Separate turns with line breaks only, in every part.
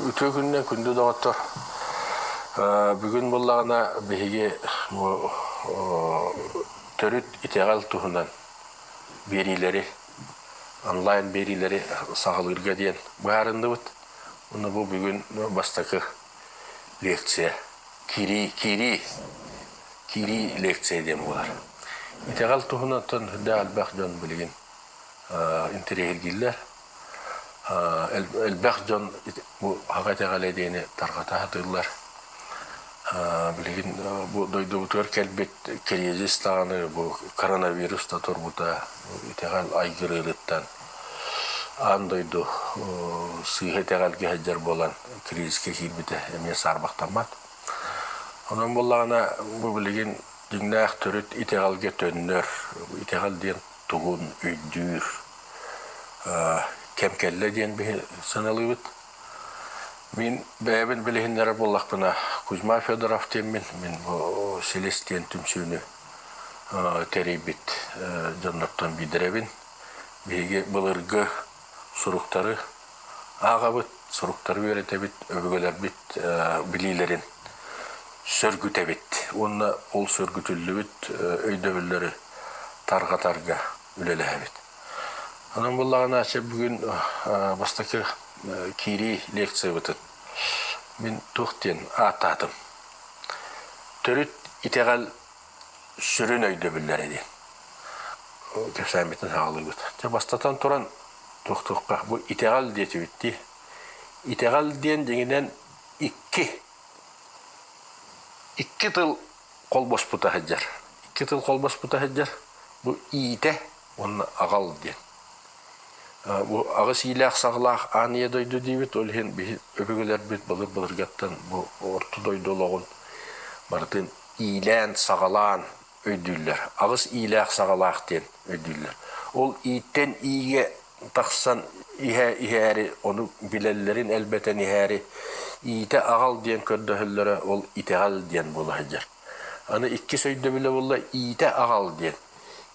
Үтүө күнүнэн күндү доҕоттор! Бүгүн буоллаҕына биһиги бу төрүт итэҕэл туһунан биэриилэри, онлайн биэриилэри саҕалыырга диэн быһаарынныбыт. Уонна бу бүгүн бастакы лекция киирии, киирии, киирии лекция диэн буолар. Итэҕэл туһунан сүрдээх элбэх дьон билигин интэриэһиргииллэр. Элбэх дьон бу аҕа итэҕэлэ диэни тарҕата сатыыллар. Билигин бу дойдубутугар кэлбит кризис даҕаны, бу коронавирус да турбута итэҕэл айгырыырыттан аан дойду сыыһа итэҕэлгэ сылдьар буолан кризискэ киирбитэ эмиэ саарбахтаммат. Онон буоллаҕына бу билигин дьиҥнээх төрүт итэҕэлгэ төннөр, итэҕэл диэн тугун өйдүүр кэм кэллэ диэн биһи сыаналыыбыт. Мин бэйэбин билиһиннэрэр буоллахпына, Кузьма Федоров диэммин, мин бу Силис диэн түмсүүнү тэрийбит дьоннортон биирдэрэбин. Биһиги былыргы суруктары ааҕабыт, суруктары үөрэтэбит, өбүгэлэрбит билиилэрин сөргүтэбит уонна ол сөргүтүллүбүт өйдөбүллэри тарҕатарга үлэлэһэбит. Онон буоллаҕына, бүгүн бастакы киирии лекциябытын мин туох диэн ааттаатым. Төрүт итэҕэл сүрүн өйдөбүллэрэ диэн кэпсээммитин саҕалыыбыт. Дьэ бастатан туран туох-туохха бу итэҕэл диэтибит дии. Итэҕэл диэн дьиҥинэн икки икки тыл холбоспута сылдьар. Икки тыл холбоспута сылдьар. Бу иитэ уонна аҕал диэн. Бу аҕыс иилээх-саҕалаах аан ийэ дойду диибит, ол иһин биһи өбүгэлэрбит былыр-былыргаттан бу орто дойду олоҕун барытын иилээн-саҕалаан өйдүүллэр. Аҕыс иилээх-саҕалаах диэн өйдүүллэр. Ол ииттэн иигэ тахсан иһэ иһээри, ону билэллэрин элбэтэн иһээри, иитэ аҕал диэн көрдөһөллөрө ол итэҕэл диэн буола сылдьар. Аны иккис өйдөбүлэ буолла иитэ аҕал диэн.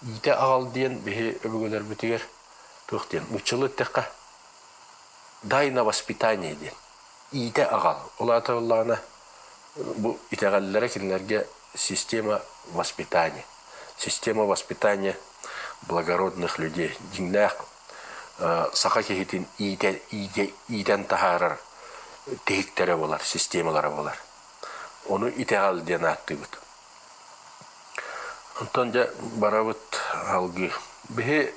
Иитэ аҕал диэн биһи өбүгэлэрбитигэр туох диэн нууччалыы эттэххэ дай на воспитание диэн. Иитэ аҕал. Ол аата буоллаҕына бу итэҕэллэрэ кинилэргэ система воспитания. Система воспитания благородных людей. Дьиҥнээх саха киһитин иитэ, иитэ, иитэн таһаарар тиһиктэрэ буолар, системалара буолар. Ону итэҕэл диэн ааттыыбыт. Онтон дьэ барабыт алгыы. Биһи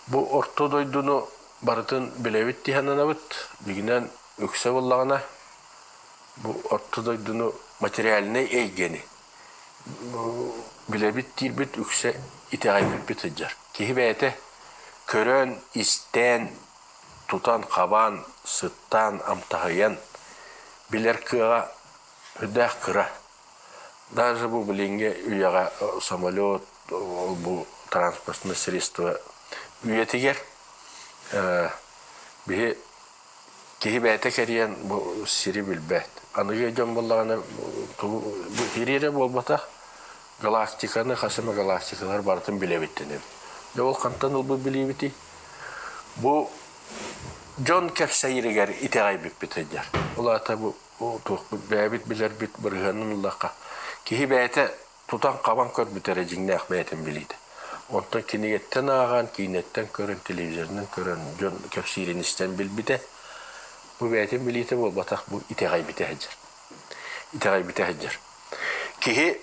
бу орто дойдуну барытын билэбит дии сананабыт. Дьиҥинэн үксэ буоллаҕына бу орто дойдуну материальнай эйгэни билэбит диирбит үксэ итэҕэйбиппит сылдьар. Киһи бэйэтэ көрөн, истэн, тутан-хабан, сыттаан, амтаһыйан билэр кыаҕа үрдээх кыра. Даже бу билиҥҥи үйэҕэ самолет, ол бу транспортное средство үйэтигэр биһи киһи бэйэтэ кэрийэн бу сири билбэт. Аныгы дьон буоллаҕына бу сири эрэ буолбатах, галактиканы, хас эмэ галактикалар барытын билэбит дэнэбит. Дьэ ол хантан ылбыт билиибитий? Бу дьон кэпсэйиригэр итэҕэйбиппит сылдьар. Ол аата бу туохпут бэйэбит билэрбит бырыһыанын ыллахха, киһи бэйэтэ тутан-хабан көрбүт эрэ дьиҥнээх бэйэтин билиитэ. Онтон кинигэттэн ааҕан, киинэттэн көрөн, телевизорынан көрөн, дьон кэпсиирин истэн билбитэ, бу бэйэтин билиитэ буолбатах, бу итэҕэйбитэ сылдьар. Итэҕэйбитэ сылдьар. Киһи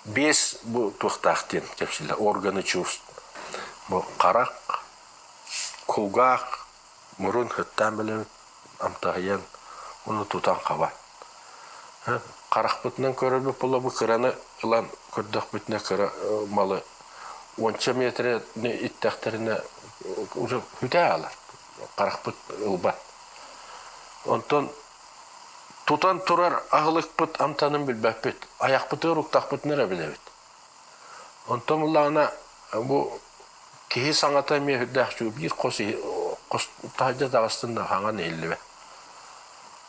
биэс бу туохтаах диэн кэпсииллэр, органы чувств. Бу харах, кулгаах, мурун сыттаан билэбит, амтаһыйан, уну тутан-хабан. Харахпытынан көрөрбүт буолла бу кыраны ылан көрдөхпүтүнэ кыра малы уонча метрэни иттэхтэринэ уже бүтэ аалар. Харахпыт ылбат. Онтон тутан турар аһылыкпыт амтанын билбэппит. Айахпытыгар уктахпытын эрэ билэбит. Онтон буллаҕына бу киһи саҥата эмиэ сүрдээх үчүгэй биир хос хос таһырдьа таҕыстын да хаҥан иһиллибэт.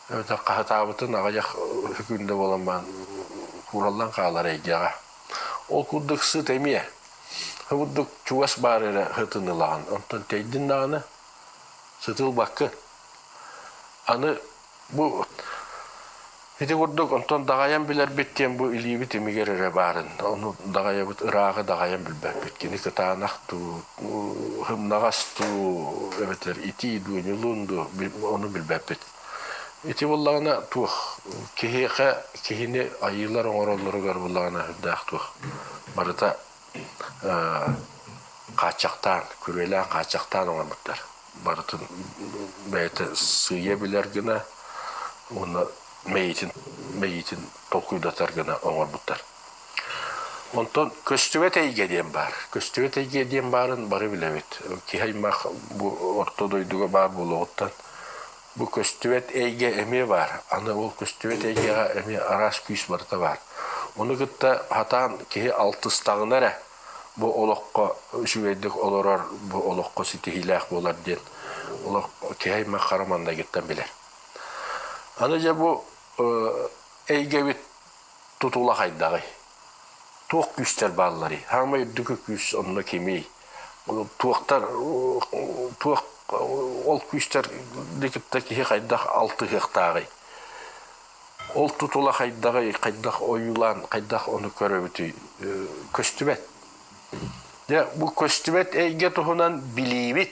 Эбэтэр хаһытаабытын аҕыйах күндэ буолан баран куураллан хаалар эйгэҕэ. Ол курдук сыт эмиэ курдук чугас баар эрэ сытын ылаҕын. Онтон тэйдин даҕаны сытылбаккын. Аны бу ити курдук онтон даҕайан билэрбит диэн бу илиибит имигэр эрэ баарын, ону даҕайабыт ырааҕы даҕайан билбэппит. Кини кытаанах дуу, һымнаҕас дуу, эбэтэр итии дуу, ньулуун дуу, ону билбэппит. Ити буоллаҕына туох киһиэхэ киһини айыылар оҥороллоругар буоллаҕына үрдээх туох барыта хааччахтаан, күрүөлээн хааччахтаан оҥорбуттар. Барытын бэйэтэ сыыйа билэр гына уонна мэйиитин мэйиитин толкуйдатар гына оҥорбуттар. Онтон көстүбэт эйгэ диэн баар. Көстүбэт эйгэ диэн баарын бары билэбит. Киһи аймах бу орто дойдуга баар буолуоҕуттан бу көстүбэт эйгэ эмиэ баар. Аны ол көстүбэт эйгэҕэ эмиэ араас күүс барыта баар. Ону кытта сатаан киһи алтыстаҕына эрэ бу олоххо үчүгэйдик олорор, бу олоххо ситиһиилээх буолар диэн олох киһи аймах хара маҥнайгыттан билэр. Аны дьэ бу эйгэбит тутула хайдаҕый? Туох күүстэр баалларый? Хаамай үрдүкү күүс онно кимий? Туохтар туох ол күүстэр кытта киһи хайдах алтыһыахтааҕый? Ол тутула хайдаҕый, хайдах ойуулаан, хайдах ону көрөбүтүй? Көстүбэт. Дьэ, бу көстүбэт эйгэ туһунан билиибит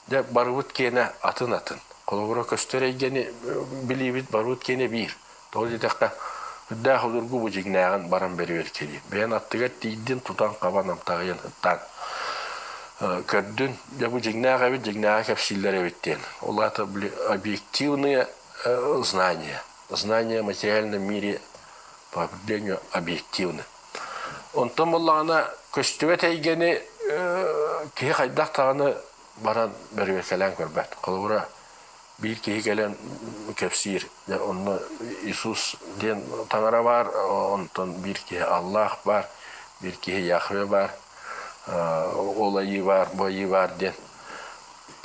Дьэ, барыбыт киэнэ атын-атын. Холобура, көстөр эйгэни билиибит барыбыт киэнэ биир. Тоҕо диэтэххэ, үрдээх удургу бу дьиҥнээҕин баран бэрибэр кэлиир. Бэйэн аттыгар тиийдин, тутан-хабан, амтаһыйан, ыттаан көрдүн. Дьэ, бу дьиҥнээх эбит, дьиҥнээҕи кэпсииллэр эбит диэн. Ол аата, били, объективные знания. Знания в материальном мире по определению объективны. Онтон буоллаҕына көстүбэт эйгэни киһи хайдах даҕаны баран бөрүөкэлээн көрбөт. Холобура, биир киһи кэлэн кэпсиир, онно Иисус диэн таҥара баар, онтон биир киһи Аллах баар, биир киһи Яхве баар, ол айыы баар, бу айыы баар диэн.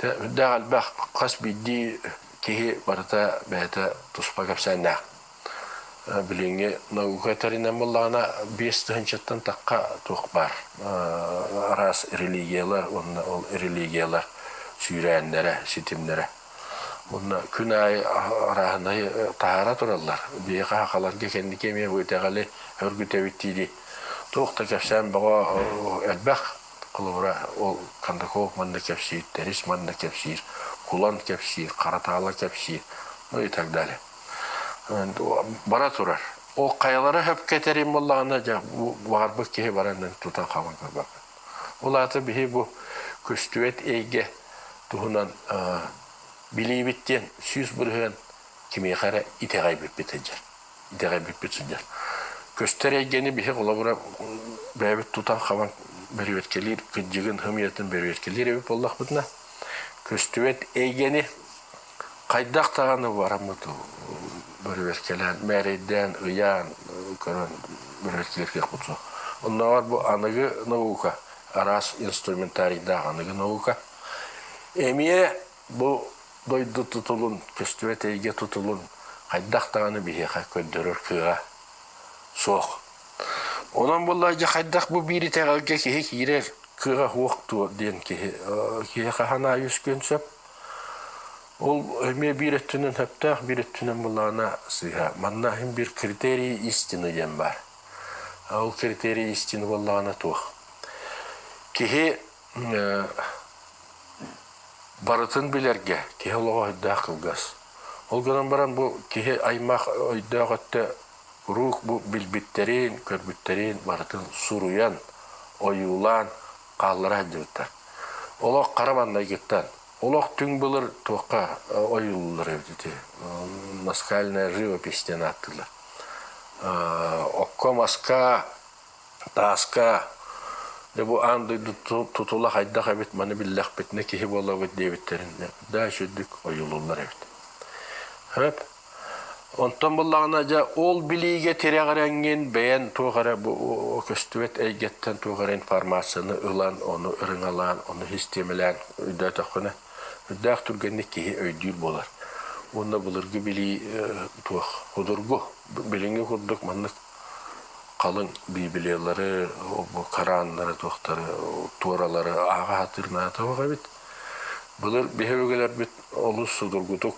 Үрдээх элбэх хас биирдии киһи барыта бэйэтэ туспа кэпсээннээх. Билиҥҥи наука этэринэн буоллаҕына, 5000-тан тахха туох баар араас религиялар уонна ол религиялар сүүрээннэрэ, ситимнэрэ. Уонна күн аайы арааһынайы таһаара тураллар. Биһиэхэ сахаларга кэнники эмиэ бу итэҕэли өргүтэбит дии туох да кэпсээн бөҕө элбэх. Холобура, ол Кондаков манна кэпсиир, Тэрис манна кэпсиир, Кулан кэпсиир, Харатаала кэпсиир, ну и так далее. Бара турар. Ол хайалара сөпкө этэрин буоллаҕына, дьэ, баҕарбыт киһи баран тутан хабан көрбөккүн. Ол аата биһи бу көстүбэт эйгэ туһунан билиибит диэн 100% кимиэхэ эрэ итэҕэйбиппит сылдьар. Итэҕэйбиппит сылдьар. Көстөр эйгэни биһи холобура бэйэбит тутан хабан бөрүөткэлиир кырдьыгын хымыйатын бөрүөткэлиир эбит буоллахпытына, көстүбэт эйгэни Хайдах даҕаны бараммыт бөрүөскэлээн, мээрэйдээн, ыйаан көрөн бөрүөскэлиир кыахпыт суох. Оннооҕор бу аныгы наука, араас инструментарийдаах аныгы наука эмиэ бу дойду тутулун, көстүбэт эйгэ тутулун хайдах даҕаны биһиэхэ көрдөрөр кыаҕа суох. Онон буоллар дьэ хайдах бу биир итэҕэлгэ киһи киирэр кыаҕа суох дуо диэн киһи киһиэхэ санаа үөскүөн сөп. Ол эмиэ биир өттүнэн сөптөөх, биир өттүнэн былаана сыыһа. Манна иһин биир критерий истины диэн баар. Ол критерий истины буоллаҕына туох? Киһи барытын билэргэ, киһи олоҕо өйдөөх кылгас. Ол гынан баран бу киһи аймах өйдөөх өттө куруук бу билбиттэрин, көрбүттэрин барытын суруйан, ойуулаан хааллара сылдьыбыттар. Олох хара маҥнайгыттан Олох түҥ былыр туохха ойуулууллар эбит ити наскальная живопись диэн ааттыыллар. Окко, маска, тааска дьэ бу аан дойду тутула хайдах эбит маны биллэхпитинэ киһи буолабыт диэбиттэрин да үчүгдүк ойуулууллар эбит. Хөп. Онтон буллаҕына дьэ ол билиигэ тирэҕирэҥҥин бэйэн туох эрэ бу көстүбэт эйгэттэн туох эрэ информацияны ылан, ону ырыҥалаан, ону систиэмэлээн өйдөөтөххүнэ, үрдээх түргэнник киһи өйдүүр буолар. Уонна былыргы билии туох судургу, билиҥҥи курдук маннык халыҥ библиялары, Кораннары, туохтары, туоралары ааҕа сатыыр наада суох эбит. Былыр биһи өбүгэлэрбит олус судургутук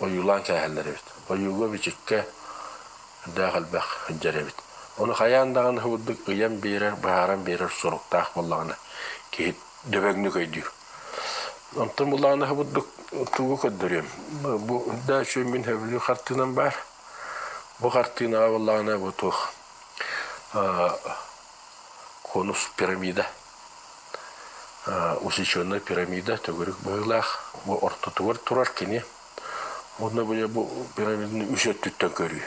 ойуулаан кээһэллэр эбит. Ойууга-бичиккэ дээх элбэх сылдьар эбит. Ону хайаан даҕаны курдук ыйан биэрэр, быһааран биэрэр соруктаах буоллаҕына киһи дөбөҥнүк өйдүүр. Онтон буллаҕына курдук тугу көрдөрүөм. Бу да үчүгэй мин сөбүлүүр хартыынам баар. Бу хартыынаҕа буоллаҕына бу туох конус пирамида усеченная пирамида төгүрүк быһыылаах бу ортотугар турар кини уонна бу бу пирамиданы үс өттүттэн көрүү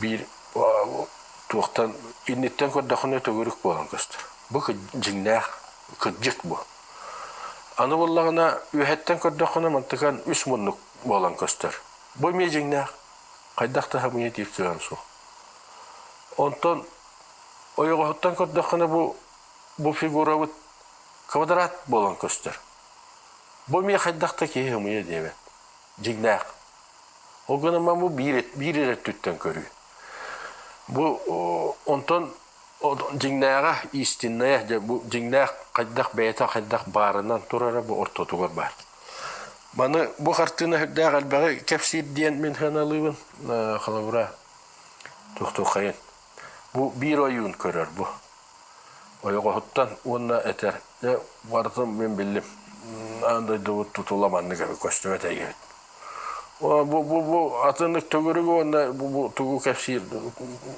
биир туохтан инниттэн көрдөххүнэ төгүрүк буолан көстөр бу дьиҥнээх кырдьык бу аны буоллаҕына үөһэттэн көрдөххүнэ мантыкан үс муннук буолан көстөр бу эмиэ дьиҥнээх хайдах да хамыйа диир кыаҕым суох онтон ойоҕоһуттан көрдөххүнэ бу бу фигурабыт квадрат буолан көстөр. Бу эмиэ хайдах да киһи ымыйа диэбэт. Дьиҥнээх. Ол гынан бу биир, биир эрэ өттүттэн көрүү. Бу онтон дьиҥнээҕэ истинная дьэ бу дьиҥнээх хайдах бэйэтэ хайдах баарынан турара бу ортотугар баар. Маны бу хартыына сүрдээх элбэҕи кэпсиир диэн мин сыаналыыбын. Холобура туохтуоххайын. Бу биир ойуун көрөр бу. Ойоҕоһуттан уонна этэр, дьэ барытын мин биллим, аан дойдубут тутула маннык эбит көстүбэт эйгэбит. Бу бу бу атыннык төгүрүгү уонна бу бу тугу кэпсиир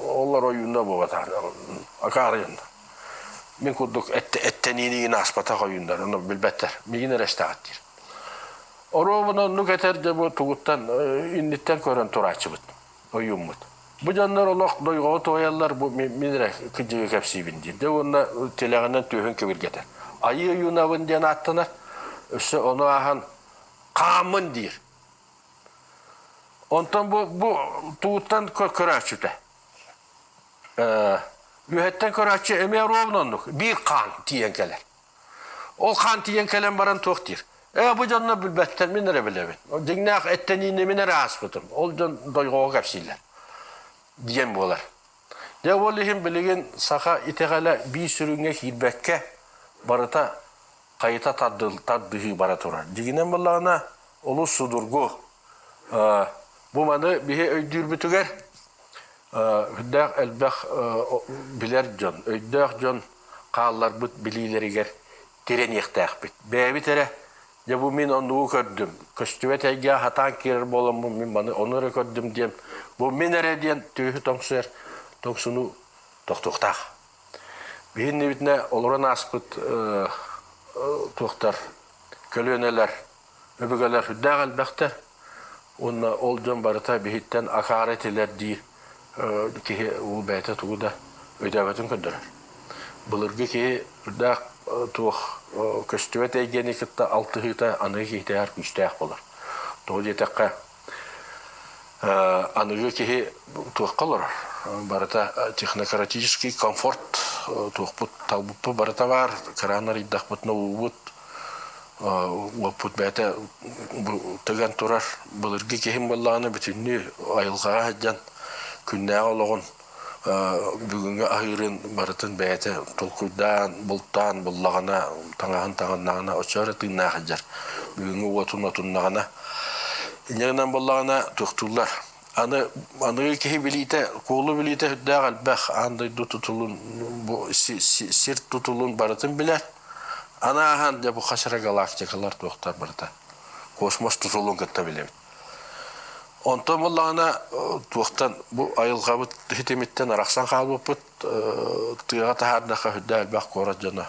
олор ойуунна буолбатах акаарыйан. Мин курдук эттэниини ааспатах ойууннар, ону билбэттэр. Миигин эрэ истэҕит диир. Оруобуна оннук этэр дьэ бу тугуттан инниттэн көрөн турааччыбыт. ойууммут. Бу дьоннор олох дойҕоҕу туойаллар, бу мин эрэ кырдьыгы кэпсиибин диир. Дьэ уонна тилэҕинэн түөһүн кэбиргэтэр. Айыы ойуунабын диэн ааттанар. Өссө ону ааһан хааммын диир. Онтон бу, бу тууттан көрөөччүтэ. Үөһэттэн көрөөччү эмиэ ровно оннук. Биир хаан тиийэн кэлэр. Ол хаан тиийэн кэлэн баран туох диир? Ээ, бу дьонно билбэттэр, мин эрэ билэбин. Дьиҥнээх эттэниини мин эрэ ааспытым. Ол дьон дойҕоҕо кэпсииллэр. Диэн буолар. Дьэ, ол иһин билигин саха итэҕэлэ биир сүрүҥҥэ киирбэккэ барыта хайыта тардыһыы бара турар. Дьиҥинэн буоллаҕына, олус судургу. Бу маны биһи өйдүүрбүтүгэр үрдээх элбэх билэр дьон, өйдөөх дьон хаалларбыт билиилэригэр тирэниэхтээхпит. Бэйэбит эрэ, дьэ бу мин оннугу көрдүм, көстүбэт эйгэҕэ хатаан киирэр буоламмын мин маны ону эрэ көрдүм диэн, бу мин эрэ диэн түөһү тоҥсуйар тоҥсунуу тохтуохтаах. Биһиннибитинэ олорон ааспыт туохтар, көлүөнэлэр Өбүгэлэр сүрдээх элбэхтэр уонна ол дьон барыта биһиттэн акаары этилэр диир киһи ол бэйэтэ тугу да өйдөөбөтүн көрдөрөр. Былыргы киһи сүрдээх туох көстүбэт эйгэни кытта алтыһыыта аныгы киһитээҕэр күүстээх буолар. Тоҕо диэтэххэ, аныгы киһи туохха олорор? Барыта технократический комфорт туохпут талбыппыт барыта баар, кыраан арыйдахпытына уубут, уоппут бэйэтэ бу тыган турар былыргы киһим буоллаҕына бүтүннүү айылҕаҕа сылдьан күннээҕи олоҕун бүгүҥҥү аһыырын барытын бэйэтэ толкуйдаан бултаан буллаҕына таҥаһын таҥыннаҕына оччо эрэ тыыннаах сылдьар бүгүҥҥү уотун отуннаҕына инньэ гынан буоллаҕына туохтууллар аны аныгы киһи билиитэ куолу билиитэ сүрдээх элбэх аан дойду тутулун бу сир тутулун барытын билэр Аны ааһан дьэ бу хас эрэ галактикалар туохтар барыта космос тутулун кытта билэбит. Онтон буоллаҕына туохтан бу айылҕабыт ситимиттэн арахсан хаалбыппыт тыаҕа таһаардахха сүрдээх элбэх куорат дьоно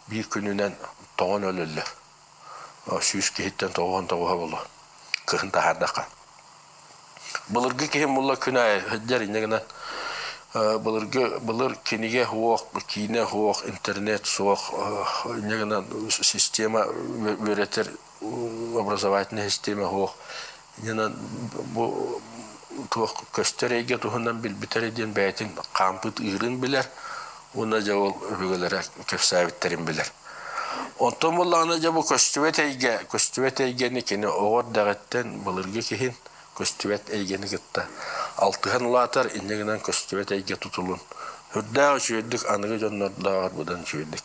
биир күнүнэн тоҥон өлөллөр. 100 киһиттэн 99 буолуо кыһын таһаардахха. Былыргы киһим буолла күн аайы сылдьар инньэ гынан былыргы былыр кинигэ суох, киинэ суох, интернет суох инньэ гынан система үөрэтэр образовательная система суох. Инньэ гынан бу туох көстөр эйгэ туһунан билбитэрэ диэн бэйэтин хаампыт ыырын билэр уонна дьэ ол өбүгэлэрэ кэпсээбиттэрин билэр. Онтон буоллаҕына дьэ бу көстүбэт эйгэ, көстүбэт эйгэни кини оҕо эрдэҕиттэн былыргы киһин көстүбэт эйгэни кытта алтыһан улаатар, инньэ гынан көстүбэт эйгэ тутулун сүрдээх үчүгэйдик аныгы дьоннордооҕор быдан үчүгэйдик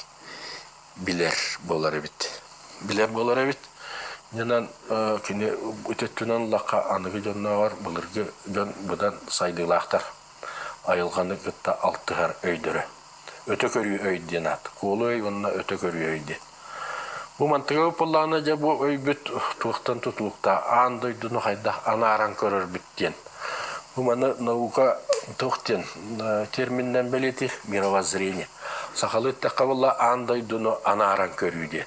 билэр буолар эбит. билэр буолар эбит. Иннинэн кини үтүттүнэн ыллахха аныгы дьоннооҕор былыргы дьон быдан сайдыылаахтар. Айылҕаны кытта алтыһар өйдөрө. Өтө көрүү өй диэн аат. Куолу өй уонна өтө көрүү өй диэн. Бу мантыга буоллаҕына дьэ бу өйбүт туохтан тутулуктаах аан дойдуну хайдах анааран көрөрбүт диэн. Бу маны наука туох диэн терминнэн бэлиэтиир мировоззрение. Сахалыы эттэххэ буолла аан дойдуну анааран көрүү диэн.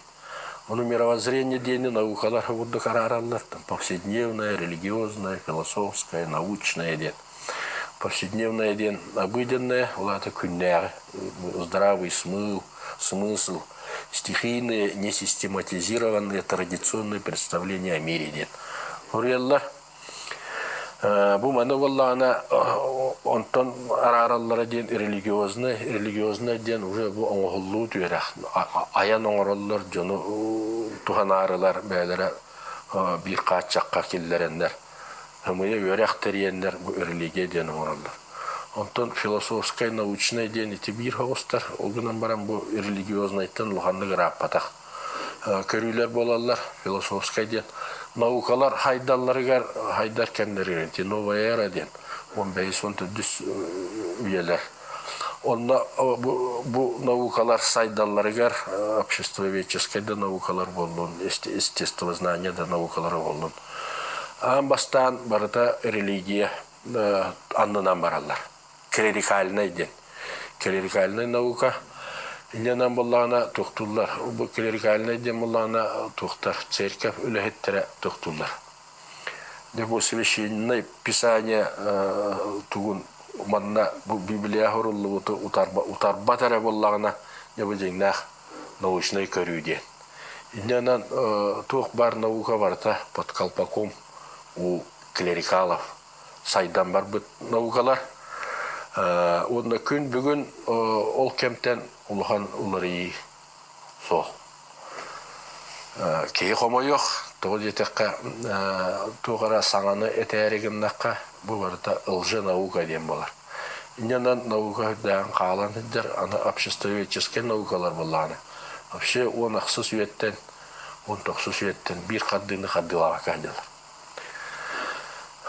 Ону мировоззрение диэни наукалар курдук араараллар. Повседневное, религиозное, философское, научное диэн. Повседневное диэн обыденное, ол аата күннээҕи здравый смысл, смысл, стихийные, несистематизированные традиционные представления о мире диэн. Хоруйаллар. Бу маны буоллаҕына онтон араараллара диэн религиознай, религиознай диэн уже бу оҥоһуллуу түөрэх айан оҥороллор дьону туһанаарылар бэйэлэрэ биир хааччахха киллэрэннэр ымыйа үөрэх тэрийэннэр бу религия диэн оҥороллор. Онтон философскай, научнай диэн ити биир соҕустар, ол гынан баран бу религиознайтан улаханнык ырааппатах көрүүлэр буолаллар. Философскай диэн наукалар хайдалларыгар хайдар кэмнэригэр ити новая эра диэн 15-14 үйэлэр. Онно бу, бу наукалар сайдалларыгар обществоведческай да наукалар буоллун, естествознание да наукалара буоллун Аан бастаан барыта религия аннынан бараллар. Клерикальнай диэн. Клерикальнай наука инньэнэн буоллаҕына туохтууллар. Бу клерикальнай диэн буоллаҕына туохтар церковь үлэһиттэрэ туохтууллар. Дьэ бу священное писание тугун манна бу Библия суруллубуту утарбат эрэ буоллаҕына дьэ бу дьиҥнээх научнай көрүү диэн. Инньэ туох баар наука барыта под колпаком у клерикалов сайдан барбыт наукалар. Уонна күн бүгүн ол кэмтэн улахан уларыйыы суох. Киһи хомойуох, тоҕо диэтэххэ, туох эрэ саҥаны этээри гыннахха, бу барыта лженаука диэн буолар. Инньэнэн наука үрдээн хаалан сылдьар, аны обществоведческай наукалар буоллаҕына, вообще 10 ахсыс үйэттэн, 19 үйэттэн биир хардыыны хардыылаабакка сылдьаллар.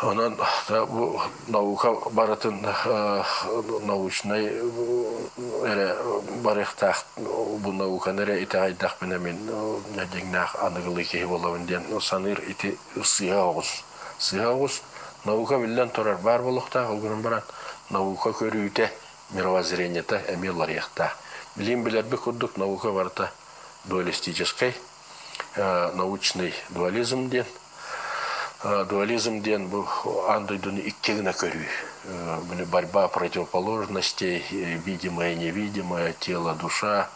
Онон бу наука барытын научнай эрэ барыахтаах бу науканы эрэ итэҕэйдэхпинэ мин дьиҥнээх аныгылыы киһи буолабын диэн саныыр ити сыыһа оҕус. Сыыһа оҕус наука биллэн турар баар буолуохтаах, ол гынан баран наука көрүүтэ, мировоззрениета эмиэ уларыйыахтаах. Билигин билэрбит курдук наука барыта дуалистическай, научный дуализм диэн. Дуализм диэн бу аан дойдуну икки гына көрүү. Борьба противоположностей, видимое, невидимое, тело, душа,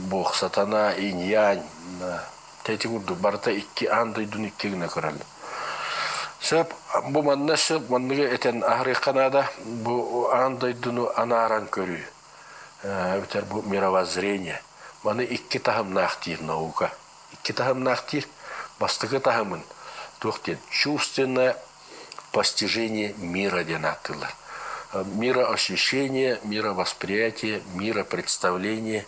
бог, сатана, инь-янь. Ити курдук барыта икки аан дойдуну икки гына көрөллөр. Сөп, бу манна сөп манныгы этэн аһарыахха наада. Бу аан дойдуну анааран көрүү. Эбэтэр бу мировоззрение. Маны икки таһымнаах диир наука. Икки таһымнаах диир. Бастакы таһымын туох диэн чувственное постижение мира диэн ааттыыллар. Мироощущение, мировосприятие, миропредставление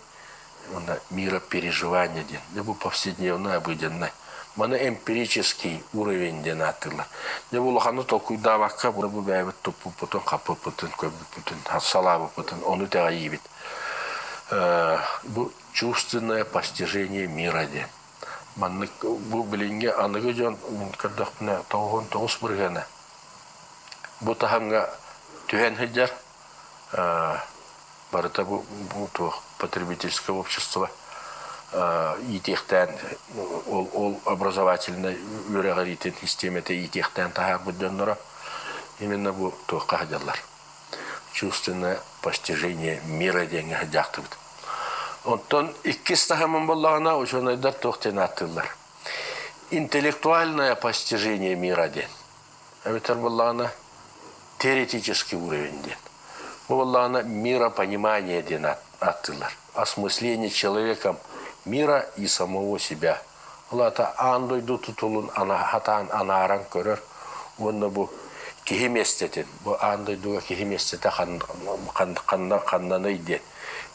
уонна миропереживание диэн. Дьэ бу повседневное, обыденное. Маны эмпирический уровень диэн ааттыыллар. Дьэ бу улаханы толкуйдаабакка бу бэйэбит туппуппутун, хаппыппытын, көрбүппүтүн, салаабыппытын ону итэҕэйиибит. Бу чувственное постижение мира диэн. Маннык бу билиҥҥи аныгы дьон көрдөхпүнэ 99 бырыһыана бу таһымҥа түһэн сылдьар барыта бу, бу туох потребительское общество иитиэхтээн ол, ол образовательнай үөрэҕириитин систиэмэтэ иитиэхтээн таһаарбыт дьонноро именно бу туохха сылдьаллар чувственное постижение мира диэҥҥэ сылдьаахтыбыт. Онтон иккис таһымын буоллаҕына учуонайдар туох диэн ааттыыллар интеллектуальное постижение мира диэн эбэтэр буоллаҕына теоретический уровень диэн. Бу буоллаҕына миропонимание диэн ааттыыллар. Осмысление человеком мира и самого себя. Ол аата аан дойду тутулун хатаан анааран көрөр уонна бу киһи миэстэтин, бу аан дойдуга киһи миэстэтэ ханна ханнаный диэн,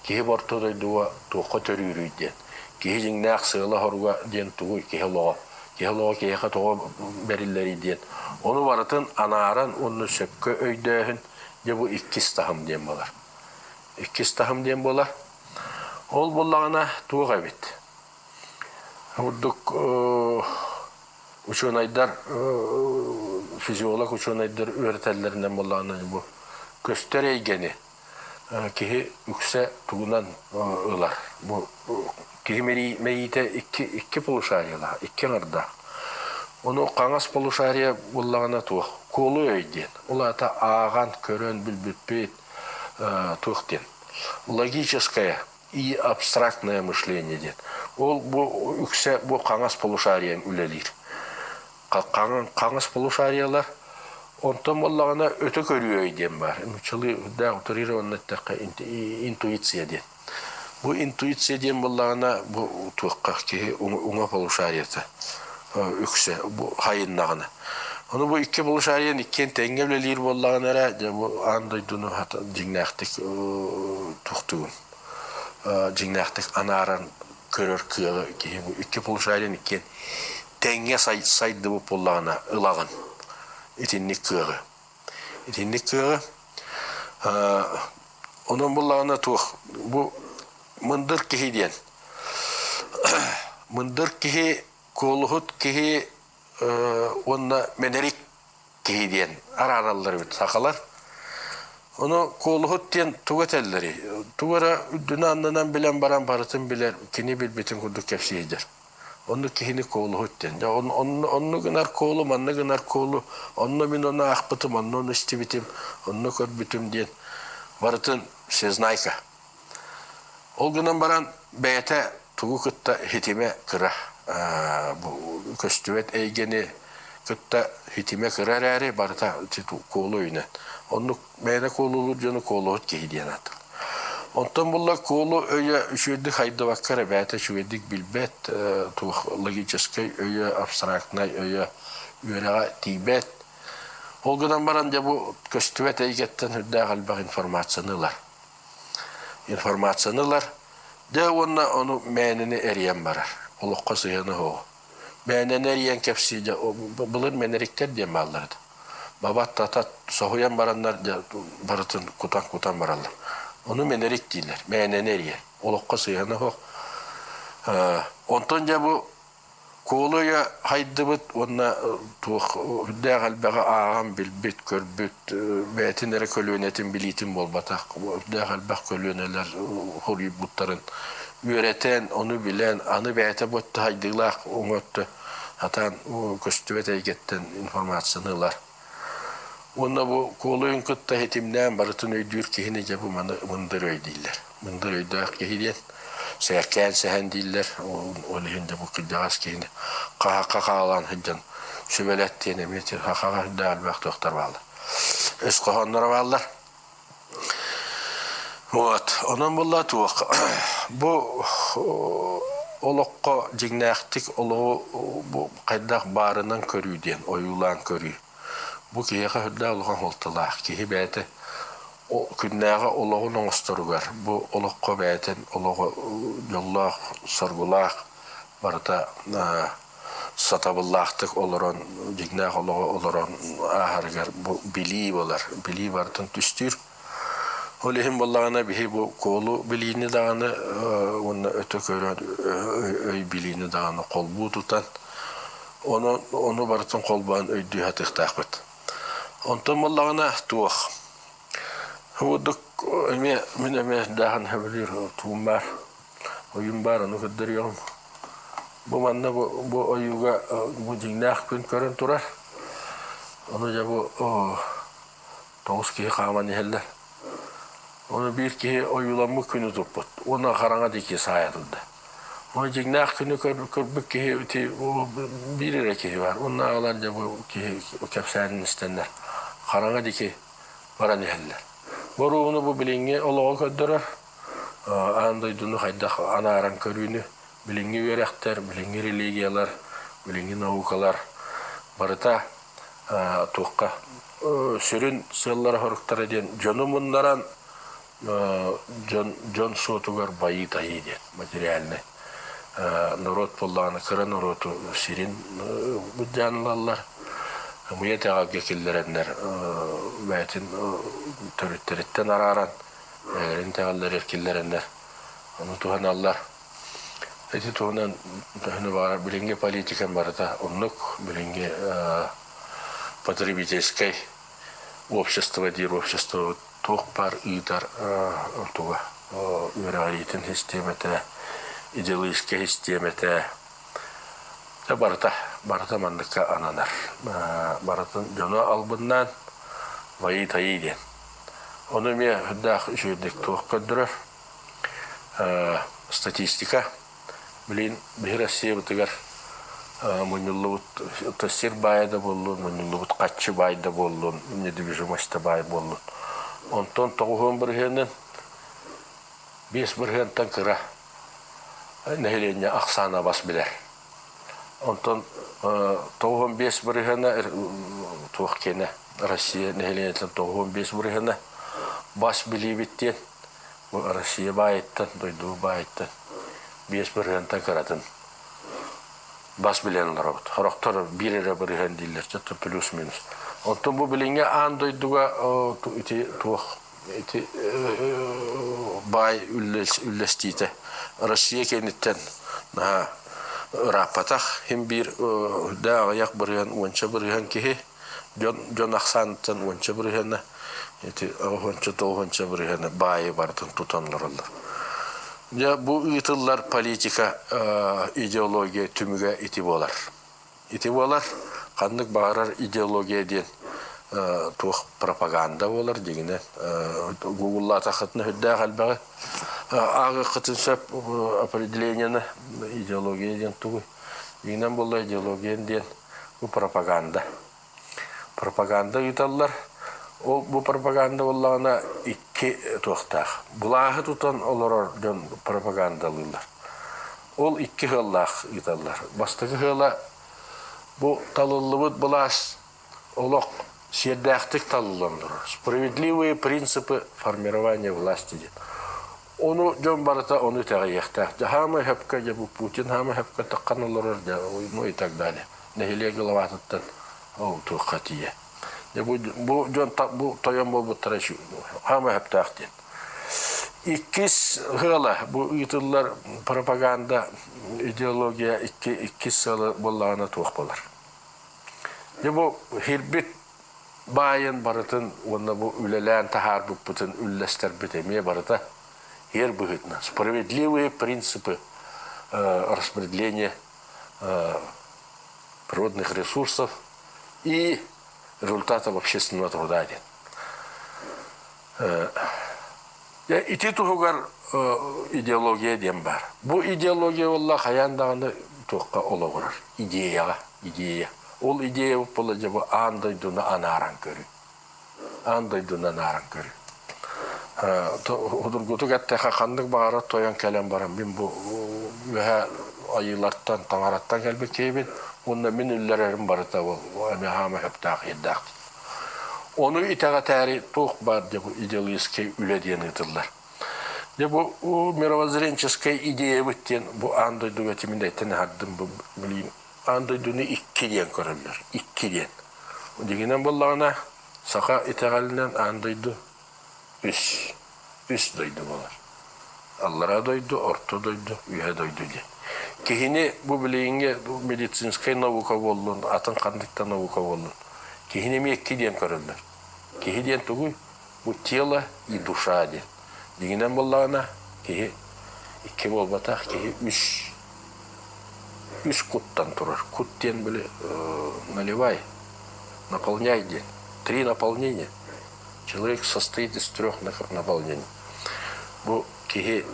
киһи орто дойдуга туохха төрүүрүй диэн. Киһи дьиҥнээх сыала-соруга диэн тугуй киһи олоҕо? Киһи олоҕо киһиэхэ тоҕо бэриллэрий диэн. Ону барытын анааран уонна сөпкө өйдөөһүн дьэ бу иккис таһым диэн буолар. Иккис таһым диэн буолар. Ол буоллаҕына туох эбит? Курдук учуонайдар, физиолог учуонайдар үөрэтэллэринэн буоллаҕына бу көстөр эйгэни киһи үксэ тугунан ылар. Бу киһи мэйиитэ икки, икки полушариялаах, икки аҥардаах. Ону хаҥас полушария буоллаҕына туох? Куолу өй диэн. Ол аата ааҕан, көрөн билбиппит туох диэн. Логическое и абстрактное мышление диэн. Ол бу үксэ бу хаҥас полушарияҥ үлэлиир. Хаҥас полушариялар онтон буоллаҕына өтө көрүү диэн баар. Нууччалыы үрдээх утрированно эттэххэ интуиция диэн. Бу интуиция диэн буоллаҕына бу туохха киһи уҥа полушарията үксэ бу хайыннаҕына. Ону бу икки полушарияны иккиэн тэҥҥэ үлэлиир буоллаҕына эрэ дьэ бу аан дойдуну дьиҥнээхтик туохтугун дьиҥнээхтик анааран көрөр кыаҕы киһи бу икки полушарияны иккиэн тэҥҥэ сайдыбыт буоллаҕына ылаҕын итинник кыаҕы. Итинник кыаҕы онон буоллаҕына туох бу мындыр киһи диэн мындыр киһи куолуһут киһи уонна мэнэрик киһи диэн араараллар эбит сахалар. Ону куолуһут диэн тугу этэллэрий? Тугу эрэ үрдүнэн-аннынан билэн баран барытын билэр, кини билбитин курдук кэпсиир. Оннук киһини куолуһут диэн. Дьэ, онно гынар куолу, манна гынар куолу, онно мин ону аахпытым, онно ону истибитим, онно көрбүтүм диэн барытын всезнайка. Ол гынан баран бэйэтэ тугу кытта хитимэ кыра көстүбэт эйгэни кытта хитимэ кыра эрээри барыта куолу өйүнэн. Оннук бэйэтэ куолулуур дьону куолуһут киһи диэн ааттыыр. Онтон булла куолу өйө үчүгэйдик хайдыбакка эрэ бэйэтэ үчүгэйдик билбэт, туох логическай өйө, абстрактнай өйө үөрэҕэ тиийбэт. Ол гынан баран дьэ бу көстүбэт эйгэттэн үрдээх элбэх информацияны ылар. Информацияны ылар, дьэ уонна ону мээнэни эрийэн барар. Олоххо сыһыана суоҕу. Мээнэни эрийэн кэпсии дьэ былыр мэнэриктэр диэн бааллар этэ. Бабат татат соһуйан бараннар дьэ барытын кутан-кутан бараллар. Ону мэнэрик дииллэр, мээнэни эрийэр. Олоххо сыһыана суох. Онтон дьэ бу Куолуйа хайдыбыт уонна туох үрдээх элбэҕи ааҕан билбит, көрбүт, бэйэтин эрэ көлүөнэтин билиитин буолбатах, үрдээх элбэх көлүөнэлэр хоруйбуттарын үөрэтэн, ону билэн, аны бэйэтэ бу өттө хайдыылаах уҥа өттө сатаан көстүбэт эйгэттэн информацияны ылар. Уонна бу куолуйун кытта ситимнээн барытын өйдүүр киһини дьэ бу маны мындыр өй дииллэр. Мындыр өйдөөх киһи диэн сээркээн сэһэн дииллэр. Ол иһин дьэ бу кырдьаҕас киһини хаһаахха хаалаан сылдьан сүбэлэт диэн эмиэ сахаҕа сүрдээх элбэх туохтар бааллар. Өс хоһоонноро бааллар. Вот. Онон буолла туох бу олоххо дьиҥнээхтик олоҕу бу хайдах баарынан көрүү диэн ойуулаан көрүү. Бу киһиэхэ сүрдээх улахан суолталаах. Киһи бэйэтэ күннээҕи олоҕун оҥосторугар, бу олоххо бэйэтин олоҕо дьоллоох, соргулаах барыта сатабыллаахтык олорон, дьиҥнээх олоҕу олорон ааһарыгар бу билии буолар. Билии барытын түстүүр. Ол иһин буоллаҕына биһи бу куолу билиини даҕаны уонна өтө көрөн өй билиини даҕаны холбуу тутан ону, ону барытын холбоон өйдүү сатыахтаахпыт. Онтон буоллаҕына туох Курдук эмиэ мин эмиэ даҕан сөбүлүүр туум баар ойуум баар ону көрдөрүөҕүм. Бу манна бу, бу ойууга бу дьиҥнээх күн көрөн турар. Ону дьэ бу тоҕус киһи хааман иһэллэр. Ону биир киһи ойууламмыт күнү туппут уонна хараҥа диэки саайа турда. Ону дьиҥнээх күнү көрбүт киһи ити биир эрэ киһи баар. Уонна аҕалар дьэ бу киһи кэпсээнин истэннэр хараҥа диэки баран иһэллэр. Боруобуну бу билиҥҥи олоҕу көрдөрөр, аан дойдуну хайдах анааран көрүүнү, билиҥҥи үөрэхтэр, билиҥҥи религиялар, билиҥҥи наукалар барыта туохха сүрүн сыаллара-соруктара диэн дьону муннаран дьон, дьон суотугар байыы-тайыы диэн материальнай. Норуот буоллаҕына кыра норуоту сирин былдьаан ылаллар. Ымыйа итэҕэлгэ киллэрэннэр бэйэтин төрүттэриттэн арааран бэйэлэрин итэҕэллэригэр киллэрэннэр ону туһаналлар. Ити туһунан төһөнү баҕарар билиҥҥи политикам барыта оннук билиҥҥи потребительскай общество диир обществобыт туох баар ыытар туга үөрэҕириитин систиэмэтэ, идеологическай систиэмэтэ барыта барыта манныкка ананар. Барытын дьону албыннаан байыы-тайыы диэн. Ону эмиэ үрдээх үчүгэйдик туох көрдөрөр статистика Билигин биһи Россиябытыгар мунньуллубут сир баайа да буоллун, мунньуллубут хаччы баай да буоллун, недвижимость да баай буоллун. Онтон тоҕуһуон бырыһыанын биэс бырыһыантан кыра нэһилиэнньэ ахсаана бас билэр. Онтон 95 бырыһыана туох киэнэ Россия нэһилиэнньэтин 95 бырыһыана бас билиибит диэн Бу Россия баайыттан, дойду баайыттан 5 бырыһыантан кыратын бас билэн олоробут. Сорохтор биир эрэ бырыһыан дииллэр, чэ плюс-минус. Оттон бу билиҥҥи аан дойдуга ити туох ити баай үллэстиитэ Россия кэнниттэн наһаа ырааппатах. Хим биир да аҕыйах бырыһыан, уонча бырыһыан киһи дьон дьон ахсааныттан уонча бырыһыана ити уонча тоҕуонча бырыһыана баайы барытын тутан олороллор. Дьэ бу ыытыллар политика идеология түмүгэ ити буолар. Ити буолар ханнык баҕарар идеология диэн туох пропаганда буолар дьиҥинэн гугуллаатаххытына үрдээх элбэҕи ааҕыаххытын сөп определениены идеология диэн тугуй дьиҥинэн буолла идеология диэн бу пропаганда. Пропаганда ыыталлар. Ол бу пропаганда буоллаҕына икки туохтаах. Былааһы тутан олорор дьон пропагандалыыллар. Ол икки ыаллаах ыыталлар. Бастакы ыала бу талыллыбыт былаас олох сиэрдээхтик талыллан турар. Справедливые принципы формирования власти диэн. Ону дьон барыта ону итэҕэйиэхтээх. Дьэ хаамай хөпкө, дьэ бу Путин хаамай хөпкө таххан олорор, дьэ, ну и так далее. Нэһилиэк главатыттан ол туохха тиийэ. Дьэ бу, бу дьон бу тойон буолбуттара хаамай хөптөөх диэн. Иккис ыала бу ыытыллар пропаганда, идеология икки, иккис сыала буоллаҕына туох буолар. Дьэ бу хирбит баайын барытын уонна бу үлэлээн таһаарбыппытын үллэстэрбит эмиэ барыта эр быһыытынан справедливые принципы распределения природных ресурсов и результатов общественного труда диэн. Ити туһугар идеология диэн баар. Бу идеология буолла хайаан даҕаны туохха олоҕурар? Идеяҕа, идея. Ол идея буолла дьэ бу аан дойдуну анааран көрүү. Аан дойдуну анааран көрүү. Судургутук эттэххэ ханнык баҕарар тойон кэлэн баран мин бу үөһэ айыылартан, таҥараттан кэлбит киһибин уонна мин үллэрэрим барыта ол эмиэ хаама сөптөөх иирдээх. Ону итэҕэтээри туох баар дьэ бу идеологическай үлэ диэн ыытыллар. Дьэ бу мировоззренческай идеябыт диэн бу аан дойдуга тиминэйтэн аһардым бу билигин аан дойдуну икки диэн көрөллөр. Икки диэн. Дьиҥинэн буоллаҕына саха итэҕэлинэн аан дойду үс үс дойду буолар. Аллараа дойду, орто дойду, үөһэ дойду диэн. Киһини бу билигиҥҥи медицинскэй наука буоллун, атын ханнык да наука буоллун, киһини эмиэ икки диэн көрөллөр. Киһи диэн тугуй? Бу тело и душа диэн. Дьиҥинэн буоллаҕына, киһи икки буолбатах, киһи үс үс куттан турар. Кут диэн били наливай, наполняй диэн. Три наполнения. Человек состоит из трех наполнений. Бу киһи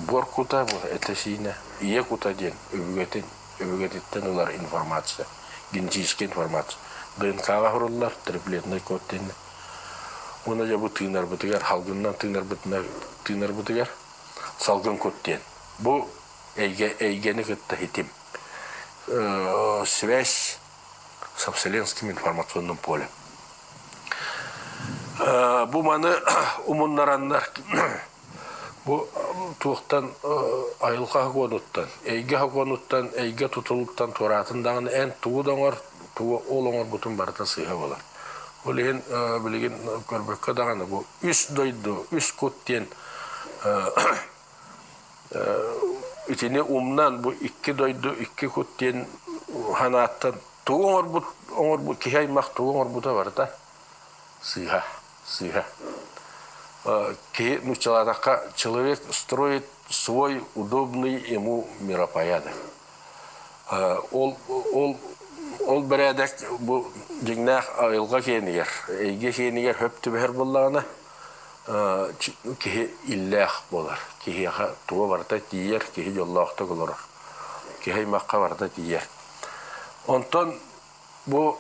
буор кута, бу этэ-сиинэ, ийэ кута диэн өбүгэтин, өбүгэтиттэн ылар информация, генетическая информация. ДНК-ҕа суруллар, триплетный код диэн. Уонна дьэ бу тыынарбытыгар, халгынынан тыынарбытына, тыынарбытыгар салгын кут диэн. Бу эйгэ, эйгэни кытта хитим. Связь со Вселенским информационным полем. Бу маны умуннараннар Бу туохтан айылҕа сокуонуттан, эйгэ сокуонуттан, эйгэ тутулуктан туораатын даҕаны эн тугу да оҥор, тугу ол оҥорбутун барыта сыыһа буолар. Ол иһин билигин көрбөккө даҕаны бу үс дойду, үс кут диэн итини умнан бу икки дойду, икки кут диэн санааттан тугу оҥорбут оҥорбут киһи аймах тугу оҥорбута барыта сыыһа. Сыыһа. Киһи нууччалаатахха человек строит свой удобный ему миропорядок. Ол ол ол бэрээдэк бу дьиҥнээх айылҕа киэнигэр, эйгэ киэнигэр хөп түбэһэр буоллаҕына, киһи иллээх буолар. Киһиэхэ туга барыта тиийэр, киһи дьоллоохтук олорор. Киһи аймахха барыта тиийэр. Онтон бу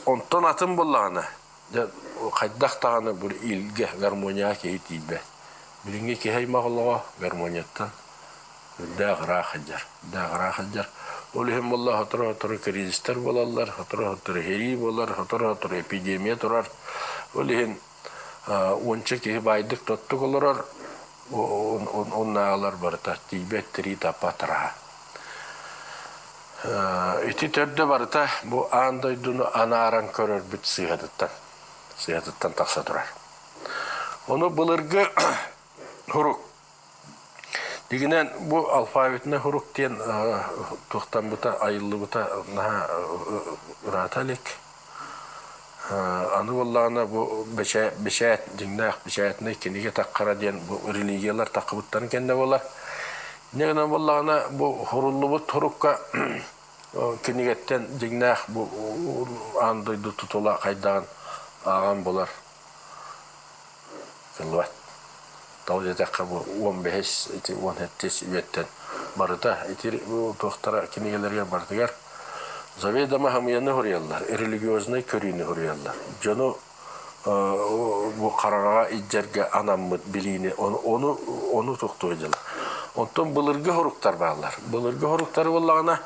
онтон атын буоллаҕына, Дьэ, хайдах даҕаны бу илгэ, гармонияҕа киһи тиийбэт. Билиҥҥи киһи аймах олоҕо гармонияттан үрдээх ыраах сылдьар, үрдээх ыраах сылдьар. Ол иһин буолла сотору-сотору кризистэр буолаллар, сотору-сотору сэрии буолар, сотору-сотору эпидемия турар. Ол иһин уонча киһи баайдык тоттук олорор, оннааҕылар барыта тиийбэт тирии таппат тараһа. Ити төрдө барыта бу аан дойдуну анааран көрөрбүт сыыһатыттан, сыыһатыттан тахса турар. Ону былыргы хурук Дигинэн бу алфавитнай хурук диэн туохтаммыта айыллыбыта наһаа ыраата илик. Аны буоллаҕына бу бэчээт дьиҥнээх бэчээтинэй кинигэ таххара диэн бу религиялар таххыбыттарын кэннэ буолар. Инньэ гынан буоллаҕына бу суруллубут сурукка кинигэттэн дьиҥнээх бу аан дойду тутула хайдаҕын ааҕан булар кыллыбат. Тоҕо диэтэххэ бу 15 ити 17 үйэттэн барыта ити туохтара кинигэлэригэр барытыгар заведомо хамыйаны суруйаллар, религиознай көрүүнү суруйаллар. Дьону бу хараҥаҕа илдьэргэ анаммыт билиини ону ону тохтуо дьыла. Онтон былыргы хоруктар бааллар. Былыргы хоруктары буоллаҕына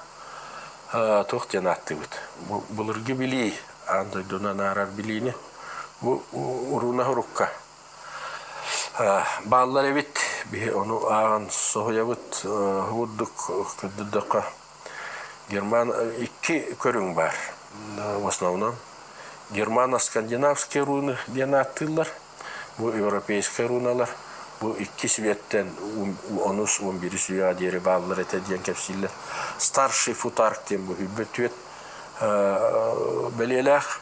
туох диэн ааттыыбыт? Бу былыргы билии, аан дойдуну анаарар билиини бу уруна хорукка бааллар эбит. Биһи ону ааҕан соһуйабыт курдук көрдөрдөххө Герман икки көрүҥ баар. В основном германо-скандинавские руны диэн ааттыыллар. Бу европейскай руналар. Бу икки светтэн онус он бирис үйэҕэ диэри бааллар этэ диэн кэпсииллэр. Старший футарк диэн бу хүлбэ түөт бэлиэлээх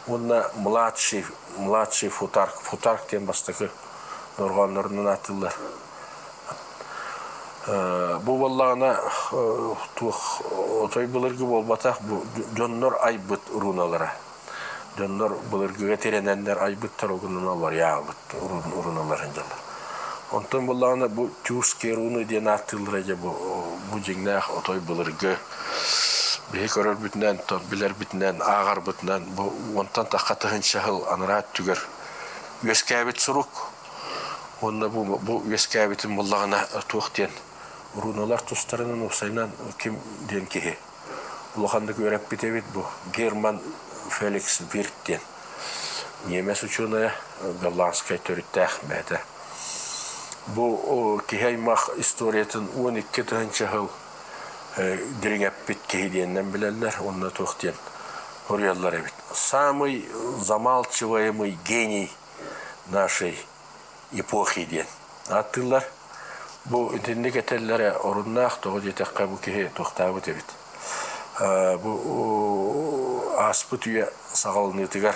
уонна младший младший футарк футарк диэн бастакы дорҕооннорунан ааттыыллар. Бу буоллаҕына туох отой былыргы буолбатах бу дьоннор айбыт руналара. Дьоннор былыргыга тирэнэннэр айбыттар угунан олорьяабыт руналарын дьоннор. Онтон буоллаҕына бу тюркские руны диэн ааттыыллара дьэ бу бу дьиҥнээх отой былыргы биһи көрөрбүтүнэн, билэрбитинэн, ааҕарбытынан бу уонтан тахха тыһыынча сыл анараа өттүгэр үөскээбит сурук. Уонна бу, бу үөскээбитин буллаҕына туох диэн руналар тустарынан уопсайынан ким диэн киһи улаханнык үөрэппит эбит бу Герман Феликс Вирт диэн ньиэмэс учуонайа голландскай төрүттээх бэйэтэ. Бу киһи аймах историятын 12 тыһыынча сыл дириҥэппит киһи диэннэн билэллэр уонна туох диэн суруйаллар эбит. Самый замалчиваемый гений нашей эпохи диэн ааттыыллар. Бу итинник этэллэрэ оруннаах, тоҕо диэтэххэ бу киһи туохтаабыт эбит. Бу ааспыт үйэ саҕаланыытыгар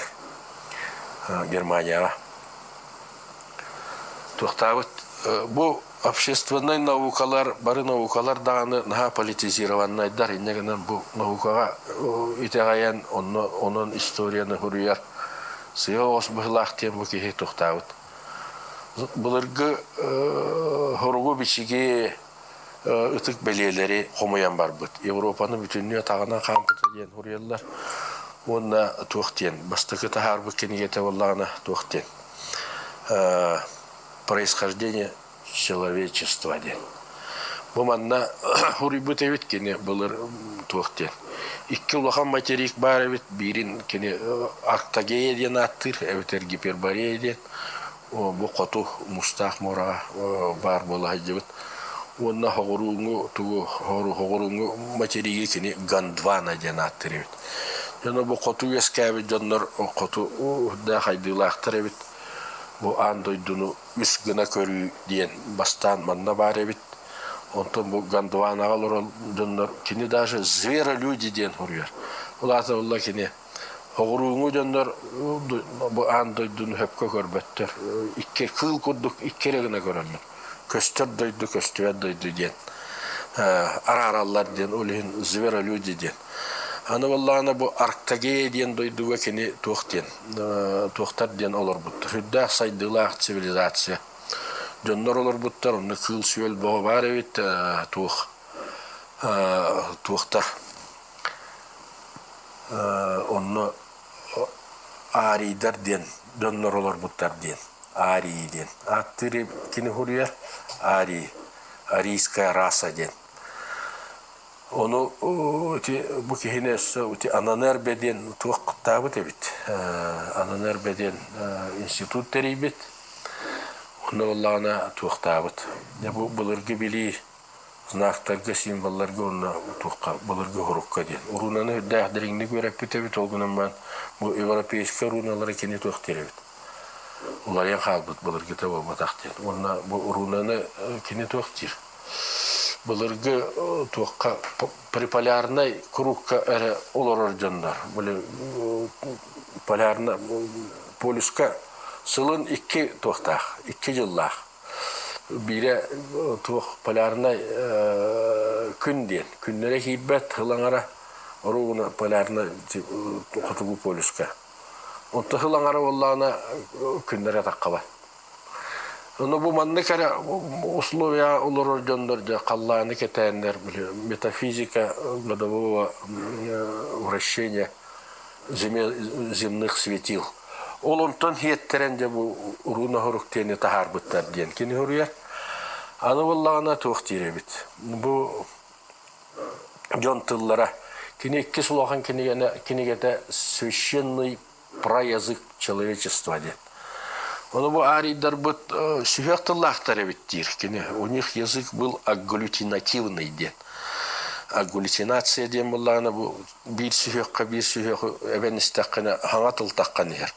Германияҕа туохтаабыт. Бу общественнай наукалар, бары наукалар даҕаны наһаа политизированнайдар. Инньэ гынан бу наукаҕа итэҕэйэн, онно онон историяны суруйар сыа оҕус быһыылаах диэн бу киһи туохтаабыт. Былыргы хоругу-бичиги ытык бэлиэлэри хомуйан барбыт. Европаны бүтүннүү атаҕынан хаампыта диэн суруйаллар. Уонна туох диэн бастакы таһаарбыт кинигэтэ буоллаҕына туох диэн происхождение человечества диэн. Бу манна суруйбут эбит кини былыр туох диэн. Икки улахан материк баар эбит, биирин кини Арктагея диэн ааттыыр, эбэтэр Гиперборея диэн. Бу хоту Мустаах муораҕа баар буола сылдьыбыт. Уонна хоҕурууҥу тугу хоҕурууҥу материги кини Гондвана диэн ааттыыр эбит. Дьоно бу хоту үөскээбит дьоннор хоту үрдээх айдыылаахтар эбит. Бу аан дойдуну үс гына көрүү диэн бастаан манна баар эбит. Онтон бу Гондванаҕа олорор дьоннор кини даже зверолюди диэн суруйар. Ол аата буолла кини Оҕурууҥу дьоннор бу аан дойдуну сөпкө көрбөттөр. Икки кыыл курдук икки эрэ гына көрөллөр. Көстөр дойду, көстүбэт дойду диэн араараллар диэн, ол иһин зверолюди диэн. Аны буоллаҕына бу Арктагея диэн дойдуга кини туох диэн, туохтар диэн олорбуттар. Үрдээх сайдыылаах цивилизация. Дьоннор олорбуттар, онно кыыл-сүөл бөҕө баар эбит, туох туохтар Онно аарийдар диэн дьоннор олорбуттар диэн аарий диэн ааттыыр кини суруйар аарий арийская раса диэн ону ити бу киһини өссө ити Ананербе диэн туох куттаабыт эбит Ананербе диэн институт тэрийбит онно буоллаҕына туохтаабыт дьэ бу былыргы билии знактарга, символларга уонна туохха былыргы урукка диэн. Рунаны үрдээх дириҥник үөрэппит эбит, ол гынан баран бу европейскай руналары кини туох диир эбит. Уларыйан хаалбыт былыргыта буолбатах диэн. Уонна бу рунаны кини туох диир? Былыргы туохха приполярнай кругка эрэ олорор дьоннор, били полярна полюска сылын икки туохтаах, икки дьыллаах. Биирэ туох полярнай күн диэн. Күннэрэ киирбэт сыл аҥара оруобуна полярнай хотугу полюска. Онто сыл аҥара буоллаҕына күннэрэ таххабат. Ону бу маннык эрэ условия олорор дьоннор дьэ халлааны кэтээннэр метафизика годового вращения земных светил. Ол онтон иэттэрэн дьэ бу уруун оһорук диэни таһаарбыттар диэн кини суруйар. Аны буоллаҕына туох диир эбит. Бу дьон тыллара кини иккис улахан кинигэнэ кинигэтэ «Священный праязык человечества» диэн. Ону бу арийдарбыт сүһүөх тыллаахтар эбит диир кини. У них язык был агглютинативный диэн. Агглютинация диэн буоллаҕына бу биир сүһүөххэ биир сүһүөх эбэн истэххинэ хаҥа тыл таххан иһэр.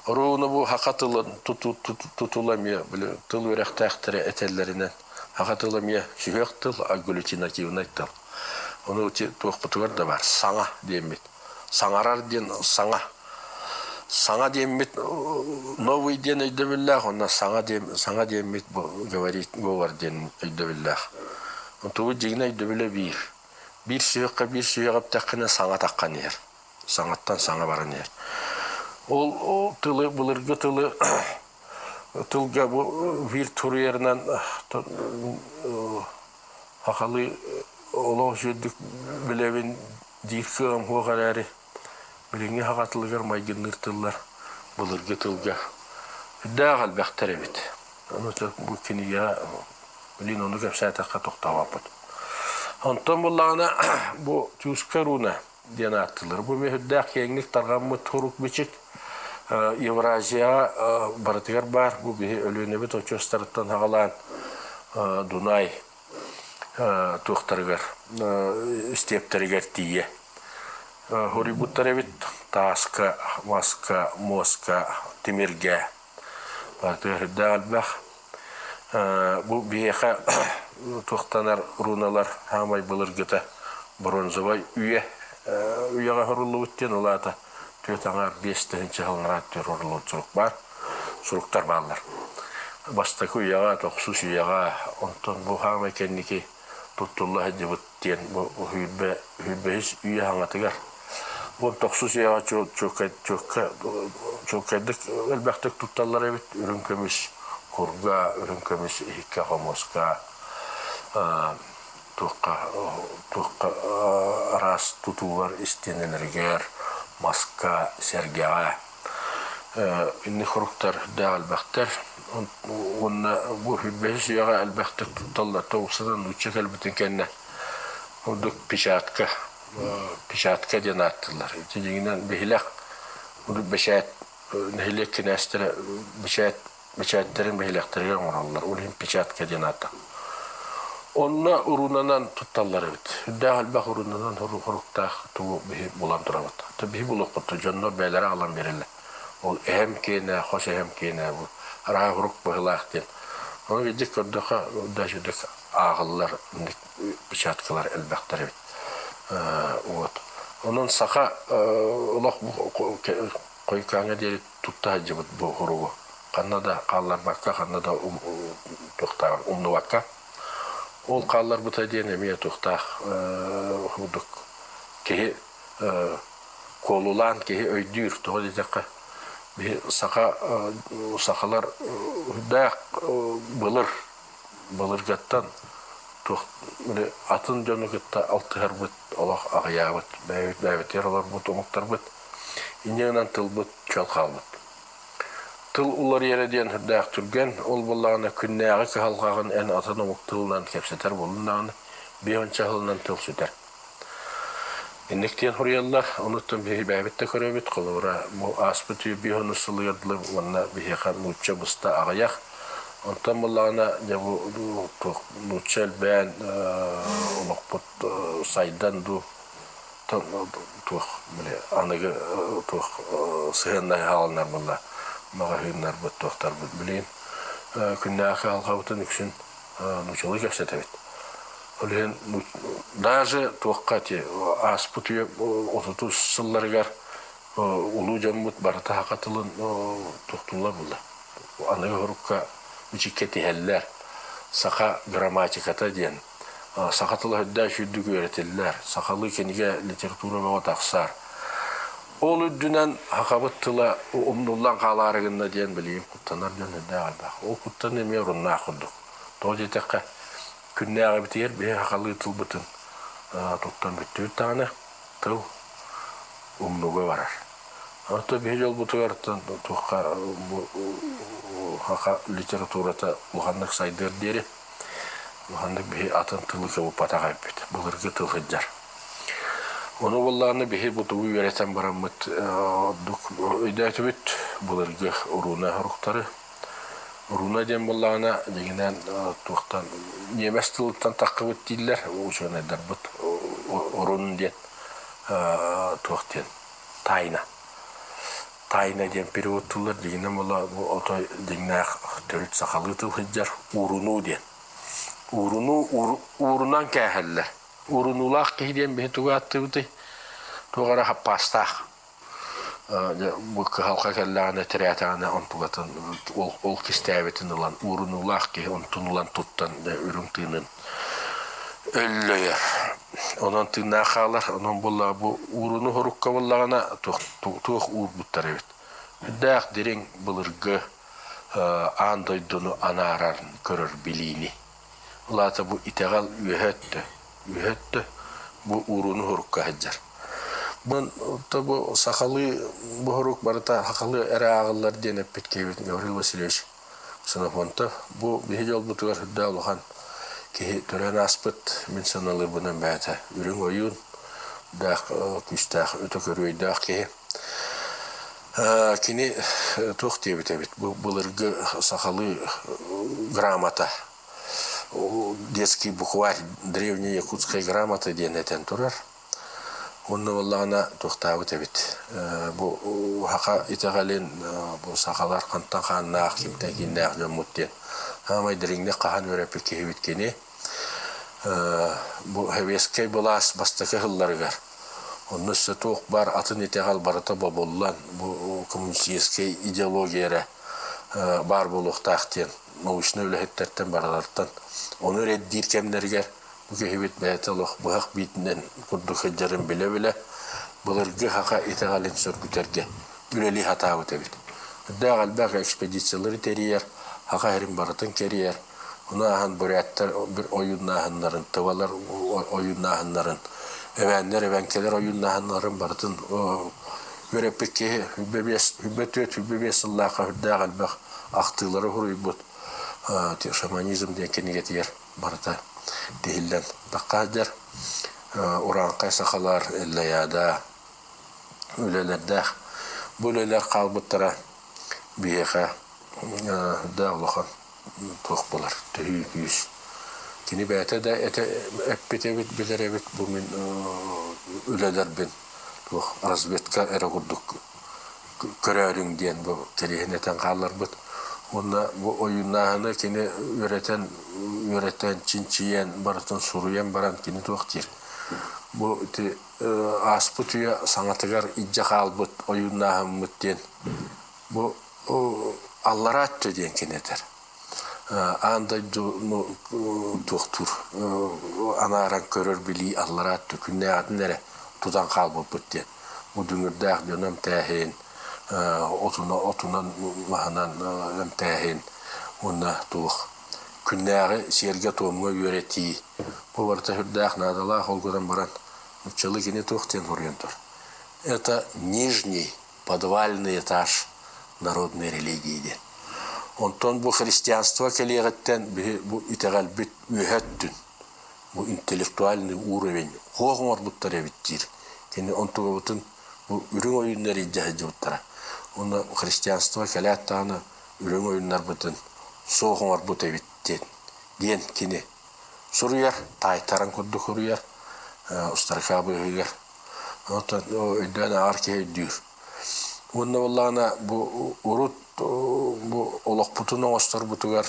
Оруобуна бу саха тылын тутула эмиэ били тыл үөрэхтээхтэрэ этэллэринэн саха тыла эмиэ сүһүөх тыл, агглютинативнай тыл. Ону туохпутугар да баар саҥа диэммит. Саҥарар диэн саҥа. Саҥа диэммит новый диэн өйдөбүллээх, уонна саҥа диэн саҥа диэммит бу говорить говор диэн өйдөбүллээх. Тугу дьиҥинэ өйдөбүлэ биир. Биир сүһүөххэ биир сүһүөх эптэххинэ саҥа таххан иһэр. Саҥаттан саҥа баран иһэр. Ол тылы былыргы тылы тылга бу биир туруйарынан сахалыы олох үчүгэйдик билэбин диир кыаҕым суох эрээри билиҥҥи саха тылыгар майгынныыр тыллар былыргы тылга сүрдээх элбэхтэр эбит. Ону бу кинигэҕэ Блин, ону кэпсээтэххэ тохтообоппут. Онтон буллаҕына бу Тюска руна диэн ааттыыллар. Бу сүрдээх киэҥник тарҕаммыт сурук-бичик Евразияҕа барытыгар баар. Бу биһи Өлүөнэбит очуостарыттан саҕалаан Дунай туохтарыгар истиэптэригэр тиийэ хоруйбуттар эбит. Тааска, маска, муоска, тимиргэ барытыгар сүрдээх элбэх. Бу биһиэхэ туохтанар руналар саамай былыргыта бронзовай үйэ үйэҕэ оһоруллубут диэн ол аата түөрт аҥаар биэс тыһыынча сыллараат оһоруллубут сурук баар суруктар бааллар. Бастакы үйэҕэ, тохсус үйэҕэ, онтон бу саамай кэнники туттулла сылдьыбыт диэн бу сүүрбэ сүүрбэһис үйэ хаҥатыгар уон тохсус үйэҕэ чуолкайдык элбэхтик тутталлар эбит үрүҥ көмүс курга үрүҥ көмүс иһиккэ хомуоска туохха туохха араас тутуулар истиэнэлэригэр маска сэргэҕэ инник хоруктар дээх элбэхтэр уонна бу сүүрбэһис үйэҕэ элбэхтик тутталлар тоҕусунан нуучча кэлбитин кэннэ Ордук печатка, печатка диэн ааттыыллар. Ити дьиҥинэн биһилэх, урут бэчээт, нэһилиэк кинээстэрэ бэчээт Бэчээттэрин биһилэхтэригэр оҥороллор. Ол иһин печатка диэн аата. Онно уруунанан тутталлар эбит. Үрдээх элбэх уруунанан хоруктаах тугу биһи булан турабыт. Биһи булуохпут дьоннор бэйэлэрэ аҕалан биэрэллэр. Ол эһэм киэнэ, хос эһэм киэнэ бу арааһа хурук быһылаах диэн. Ону видик көрдөххө даже ааҕыллар печаткалар элбэхтэр эбит. Вот. Онон саха олох хойукааҥҥа диэри тутта сылдьыбыт бу хуругу. Ханна да хаалларбакка, ханна да туохтааҕын умнубакка. Ол хаалларбыта диэн эмиэ туохтаах курдук киһи куолулаан киһи өйдүүр. Тоҕо диэтэххэ, биһи саха сахалар үрдээх былыр былыргаттан туох атын дьону кытта алтыһарбыт олох аҕыйаабыт, бэйэбит бэйэбитигэр олорбут омуктарбыт инньэ гынан тылбыт чөл хаалбыт. Тыл уларыйара диэн сүрдээх түргэн, ол буоллаҕына күннээҕи кыһалҕаҕын эн атын омук тылынан кэпсэтэр буоллун биэһүнчэ сылынан тыл сүтэр. Инник диэн суруйаллар, онуттан биһиги бэйэбит да көрөбүт, холобура бу ааспыт үйэ биэс сылыгар дылы уонна биһиэхэ нуучча быста аҕыйах. Онтон буоллаҕына дьэ бу туох нуучча элбээн олохпут сайдан дуу туох били аныгы туох сыһыаннаһыы хааланнар буолла маҕаһыыннарбыт туохтарбыт билигин күннээҕи кыһалҕабытын үксүн нууччалыы кэпсэтэбит. Ол иһин даже туохха ити ааспыт үйэ отутус сылларыгар улуу дьоммут барыта саха тылын туохтууллар буолла. Аныгы сорукка бичиккэ тиһэллэр. Саха грамматиката диэн саха тыла үрдээх үрдүк үөрэтиллэр, сахалыы кинигэ литература бөҕө тахсар. Ол үрдүнэн сахабыт тыла умнуллан хаалаары гынна диэн билигин куттанар дьон үрдээх элбэх. Ол куттан эмиэ оруннаах курдук. Тоҕо диэтэххэ, күннээҕибитигэр биһи сахалыы тылбытын туттан бүттүбүт даҕаны, тыл умнуга барар. Оттон биһи дьолбутугар туохха бу саха литературата улаханнык сайдыар диэри улаханнык биһи атын тылы кыбыппатах эбиппит. Былыргы тыл сылдьар. Ону буоллаҕына биһи бу тугу үөрэтэн бараммыт ордук өйдөөтүбүт былыргы урууна соруктары. Урууна диэн буоллаҕына дьиҥинэн туохтан ньиэмэс тылыттан таххыбыт дииллэр учуонайдарбыт урун диэн туох диэн тайна. Тайна диэн перевод тыллар дьиҥинэн буолла бу отой дьиҥнээх төрүт сахалыы тыл сылдьар уурунуу диэн. Уурунуу уурунан кээһэллэр. Уурунуулаах киһи диэн биһи тугу ааттыыбытый? Туох эрэ хаппаастаах. Бу кыһалҕа кэллэҕинэ, тирээтэҕинэ онтугатын ол кистээбитин ылан, уурунуулаах киһи онтун ылан туттан үрүҥ тыынын өллөйөр. Онон тыыннаах хаалар. Онон буоллаҕа бу ууруну сорукка буоллаҕына туох уурбуттар эбит. Үрдээх дириҥ былыргы аан дойдуну анаарар көрөр билиини. Ол аата бу итэҕэл үөһэ өттө, үөһэ өттө бу ууруну сорукка сылдьар. Бу бу сахалыы бу сорук барыта сахалыы эрэ ааҕыллар диэн эппит киһибит Гаврил Васильевич Ксенофонтов. Бу биһи дьолбутугар сүрдээх улахан киһи төрөөн ааспыт, мин саналыырбынан бэйэтэ үрүҥ ойуун, даах күүстээх, өтө көрүөйдээх киһи. Кини туох диэбит эбит, бу былыргы сахалыы грамота, детский букварь древней якутской грамоты диэн этэн турар. Уонна буоллаҕына туохтаабыт эбит, бу саха итэҕэлин, бу сахалар хантан хааннаах, кимтэн кииннээх дьоммут диэн саамай дириҥник хаһан үөрэппит киһибит кини. Бу сэбиэскэй былаас бастакы сылларыгар онно өссө туох баар атын итэҕэл барыта бобуллан, бу коммунистическай идеология эрэ баар буолуохтаах диэн научнай үлэһиттэртэн барыларыттан ону эрэйдиир кэмнэригэр бу киһибит бэйэтэ олох быһах биитинэн курдук сылдьарын билэ-билэ былыргы саха итэҕэлин сөргүтэргэ үлэлии сатаабыт эбит. Үрдээх элбэх экспедициялары тэрийэр, саха сирин барытын кэрийэр, Ону ааһан буряттар бір ойууннааһыннарын, тывалар ойууннааһыннарын, эбээннэр, эбэҥкэлэр ойууннааһыннарын барытын үөрэппит киһи 24, 25 сыллаахха үрдээх элбэх ахтыылары суруйбут шаманизм диэн кинигэтигэр барыта тиһиллэн тахха сылдьар. Урааҥхай сахалар, Эллэйаада үлэлэрдээх. Бу үлэлэр хаалбыттара биһиэхэ Да улахан туох буолар, төһүү күүс. Кини бэйэтэ да этэ эппит эбит, билэр эбит бу мин үлэлэрбин туох разведка эрэ курдук көрөөрүҥ диэн бу кэриэһин этэн хаалларбыт. Уонна бу ойууннааһыны кини үөрэтэн, үөрэтэн, чинчийэн, барытын суруйан баран кини туох диир. Бу ити ааспыт үйэ саҥатыгар илдьэ хаалбыт ойууннааһыммыт диэн бу аллараа өттө диэн кини этэр. Аан дойдуну туохтуур анааран көрөр билии аллараа өттө күннээҕитин эрэ тутан хаалбыппыт диэн. Бу дүҥүрдээх дьону эмтээһин, отунан маһынан эмтээһин уонна туох күннээҕи сиэргэ-туомҥа үөрэтии бу барыта сүрдээх наадалаах ол гынан баран нууччалыы кини туох диэн суруйан тур. Это нижний подвальный этаж народной религии диэн. Онтон бу христианство кэлиэҕиттэн биһи бу итэҕэлбит үөһэ өттүн бу интеллектуальный уровень хуох оҥорбуттар эбит диир. Кини онтугабытын бу үрүҥ ойууннар илдьэ сылдьыбыттара. Уонна христианство кэлээт даҕаны үрүҥ ойууннарбытын суох оҥорбут эбит диэн диэн кини суруйар, таайтаран курдук суруйар, устарыкаа быыһыгар. Оттон өйдөөн ааҕар киһи өйдүүр. Уонна буоллаҕына бу урут бу олохпутун оҥосторбутугар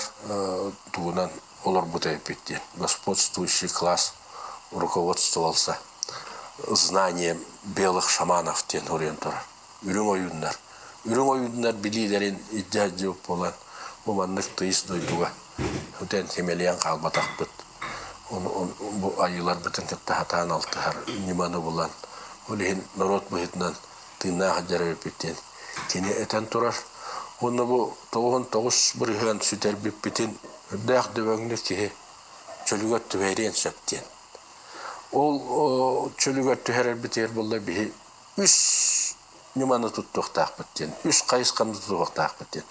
тугунан олорбут эбиппит диэн господствующий класс руководствовался знанием белых шаманов диэн суруйан турар. Үрүҥ ойууннар. Үрүҥ ойууннар билиилэрин илдьэ сылдьыбыт буолан бу маннык тыйыс дойдуга үтэн симэлийэн хаалбатахпыт. Бу айыыларбытын кытта сатаан алтыһар ньыманы булан, ол иһин норуот быһыытынан тыыннаах сылдьар эбиппит диэн кини этэн турар. Уонна бу 99% сүтэрбиппитин үрдээх дөбөҥнүк киһи чөлүгэр түһэриэн сөп диэн. Ол чөлүгэр түһэрэрбитигэр буолла биһи үс ньыманы туттуохтаахпыт диэн, үс хайысханы тутуохтаахпыт диэн.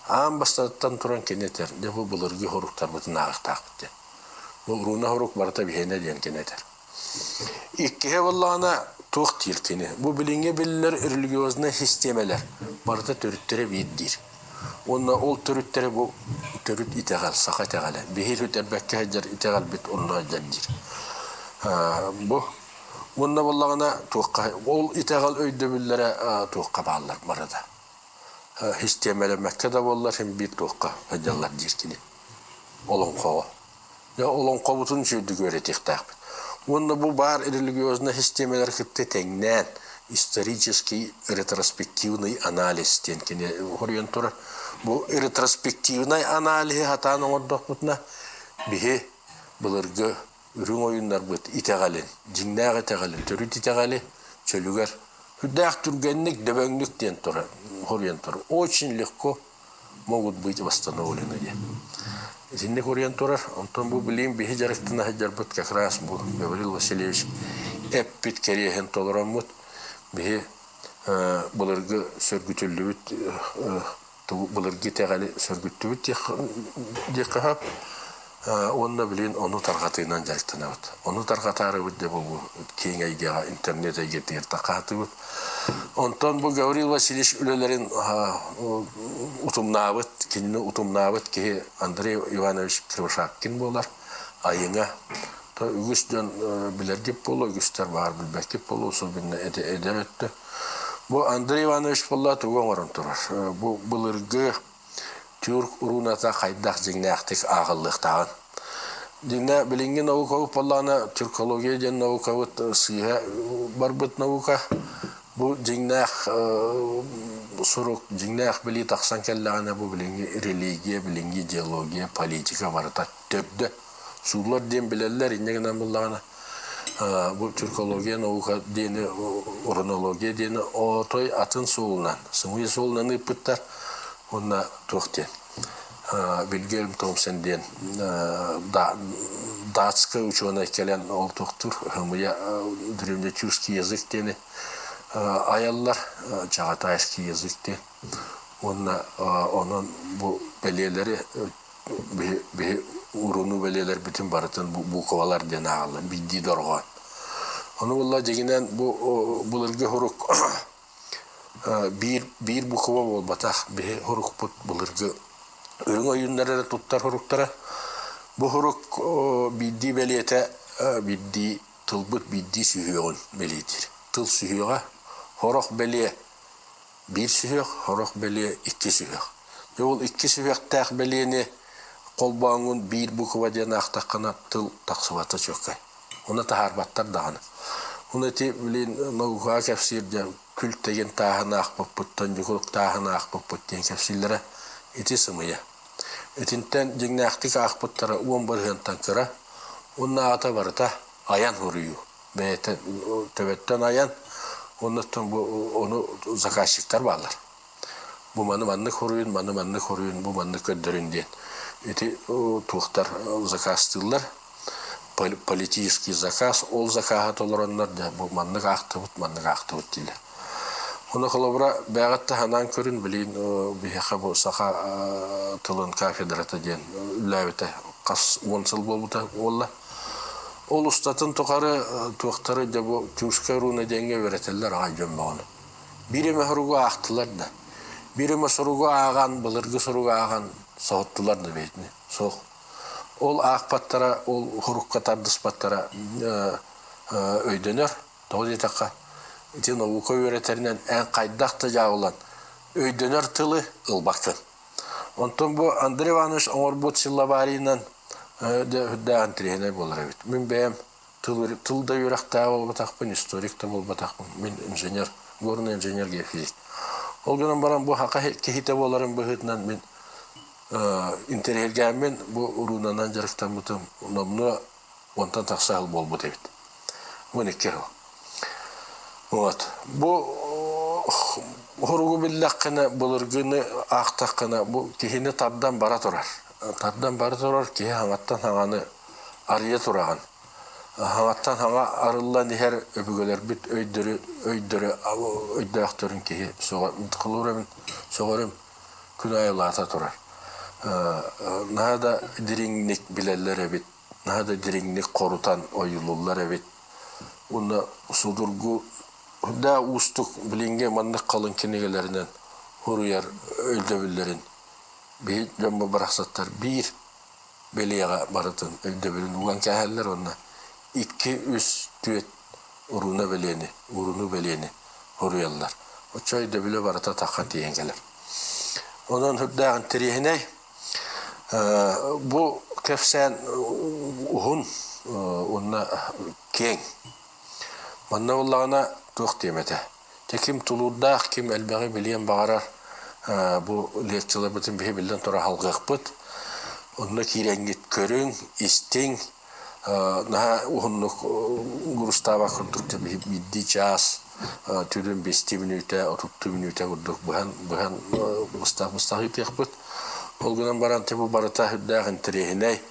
Аан бастатыттан туран кини этэр, дьэ бу былыргы хоруктарбытын ааҕыахтаахпыт диэн. Бу руна хорук барыта биһиэнэ диэн кини этэр. Иккиһэ буоллаҕына туох диир кини? Бу билиҥҥи биллэр религиознай систиэмэлэр барыта төрүттэрэ биир диир. Уонна ол төрүттэрэ бу төрүт итэҕэл, саха итэҕэлэ. Биһи сүтэрбэккэ сылдьар итэҕэлбит онно сылдьар диир. Бу уонна буоллаҕына туохха ол итэҕэл өйдөбүллэрэ туохха бааллар барыта. Систиэмэлэммэккэ да буоллар син биир туохха сылдьаллар диир кини. Олоҥхоҕо. Дьэ олоҥхобутун үчүгэйдик үөрэтиэхтээхпит. Уонна бу баар религиознай систиэмэлэр кытта тэҥнээн исторический ретроспективный анализ диэн кини хоруйан турар. Бу ретроспективнай аналиһы сатаан оҥордохпутуна биһи былыргы үрүҥ ойууннарбыт итэҕэлин, дьиҥнээх итэҕэлин, төрүт итэҕэли чөлүгэр сүрдээх түргэнник, дөбөҥнүк диэн турар, хоруйан турар. Очень легко могут быть восстановлены диэн. Итинник уруйан турар. Онтон бу билигин биһи дьарыктана сылдьарбыт как раз бу Гаврил Васильевич эппит кэриэһин толороммут биһи былыргы сөргүтүллүбүт былыргы итэҕэли сөргүттүбүт диэххэ сөп. Уонна билигин ону тарҕатыынан дьарыктанабыт. Ону тарҕатаарыбыт дьэ бу киэҥ эйгэҕэ интернет эйгэтигэр тарҕатыбыт. Онтон бу Гаврил Васильевич үлэлэрин утумнаабыт, кинини утумнаабыт киһи Андрей Иванович Кривошапкин буолар. Айыҥа. То үгүс дьон билэргит буолуо, үгүстэр баар билбэккит буолуо, особенно эдэр өттө. Бу Андрей Иванович буолла тугу оҥорон турар? Бу былыргы тюрк руната хайдах дьиҥнээхтик ааҕыллыахтааҕын. Дьиҥнэ билиҥҥи наукабыт буоллаҕына тюркология диэн наукабыт сыыһа барбыт наука. Бу дьиҥнээх сурук, дьиҥнээх билии тахсан кэллэҕинэ бу билиҥҥи религия, билиҥҥи идеология, политика барыта төрдө. Сууллар диэн билэллэр, инньэ гынан буллаҕына бу тюркология наука диэни, рунология диэни отой атын суолунан, сымыйа суолунан ыыппыттар. Уонна туох диэн Вильгельм Томсен диэн датскай учуонай кэлэн ол туохтуур ымыйа древнетюркский язык диэни айаллар, чагатайский язык диэн. Уонна онон бу бэлиэлэри биһи урунуу бэлиэлэрбитин барытын буквалар диэн ааҕаллар, биирдии дорҕоон. Ону буолла дьиҥинэн бу былыргы сурук Биир биир буква буолбатах, биһи һурукпут былыргы үрүҥ ойууннар эрэ туттар һуруктара. Бу һурук биирдии бэлиэтэ биирдии тылбыт биирдии сүһүөҕүн бэлиэтиир. Тыл сүһүөҕэ сорох бэлиэ биир сүһүөх, сорох бэлиэ икки сүһүөх. Дьэ ол икки сүһүөхтээх бэлиэни холбооҥҥун биир буква диэн аахтаххына тыл тахсыбата чуолкай. Ону таһаарбаттар даҕаны. Ону ити билин наукаҕа кэпсиир дьэ күл тэгин тааһын аахпыппыттан дьукулук тааһын аахпыппыт диэн кэпсииллэрэ ити сымыйа. Итинтэн дьиҥнээхтик аахпыттара уон бырыһыантан кыра, уонна аата барыта айан суруйуу. Бэйэтэ төбөттөн айан, оннуттан бу ону заказчиктар бааллар. Бу маны маннык суруйун, маны маннык суруйун, бу маннык көрдөрүн диэн. Ити туохтар заказтыыллар. Политический заказ, ол закаһы толороннор дьэ бу маннык аахтыбыт, маннык аахтыбыт дииллэр. Ону холобура бэйэҕит ханаан көрүн билигин биһиэхэ бу саха тылын кафедрата диэн үлэлээбитэ хас уон сыл буолбута буолла. Ол устатын тухары туохтары дьэ бу Тюркская руна диэҥҥэ үөрэтэллэр аҕай дьон бөҕөнү. Биир эмэ суругу аахтылар да, биир эмэ суругу ааҕан, былыргы суругу ааҕан соһуттулар да бэйэтини. Суох. Ол аахпаттара, ол сурукка тардыспаттара өйдөнөр. Тоҕо диэтэххэ, ити наука үөрэтэринэн эн хайдах да дьаабылан өйдөнөр тылы ылбаккын. Онтон бу Андрей Иванович оҥорбут силлабарийынан дьэ үрдээх интэриэһинэй буолар эбит. Мин бэйэм тыл, тыл да үөрэхтээх буолбатахпын, историк да буолбатахпын. Мин инженер, горный инженер геофизик. Ол гынан баран бу хака киһитэ буоларын быһыытынан мин интэриэһиргээммин бу уруунанан дьарыктаммытым номнуо уонтан тахса сыл буолбут эбит. 12 сыл. Вот. Бу хоругу биллэххинэ, былыргыны аахтаххына, бу киһини тардан бара турар. Тардан бара турар киһи хаҥаттан хаҥаны арыйа тураҕын. Хаҥаттан хаҥа арыллан иһэр өбүгэлэрбит өйдөрү өйдөрү өйдөөхтөрүн киһи сөҕөрүм сөҕөрүм күн аайы улаата турар. Наһаа да дириҥник билэллэр эбит, наһаа да дириҥник хорутан ойуулууллар эбит. Уонна судургу да уустук билиҥҥи маннык халыҥ кинигэлэринэн суруйар өйдөбүллэрин биһи дьоммут барахсаттар биир бэлиэҕэ барытын өйдөбүлүн уган кээһэллэр уонна икки, үс, түөрт урууна бэлиэни, урууну бэлиэни суруйаллар. Оччо өйдөбүлэ барыта таххан тиийэн кэлэр. Онон сүрдээх интэриэһинэй. Бу кэпсээн уһун уонна киэҥ. Манна буоллаҕына туох диэм этэ. Дьэ ким тулуурдаах, ким элбэҕи билиэн баҕарар бу лекцияларбытын биһи биллэн турар алҕыахпыт. Онно киирэҥҥит көрүҥ, истиҥ, наһаа уһуннук грустаабат курдук биирдии чаас түрүн бистии мүнүүтэ, отуттуу мүнүүтэ курдук быһан быһан быстах быстах ыытыахпыт. Ол гынан баран бу барыта сүрдээх интэриэһинэй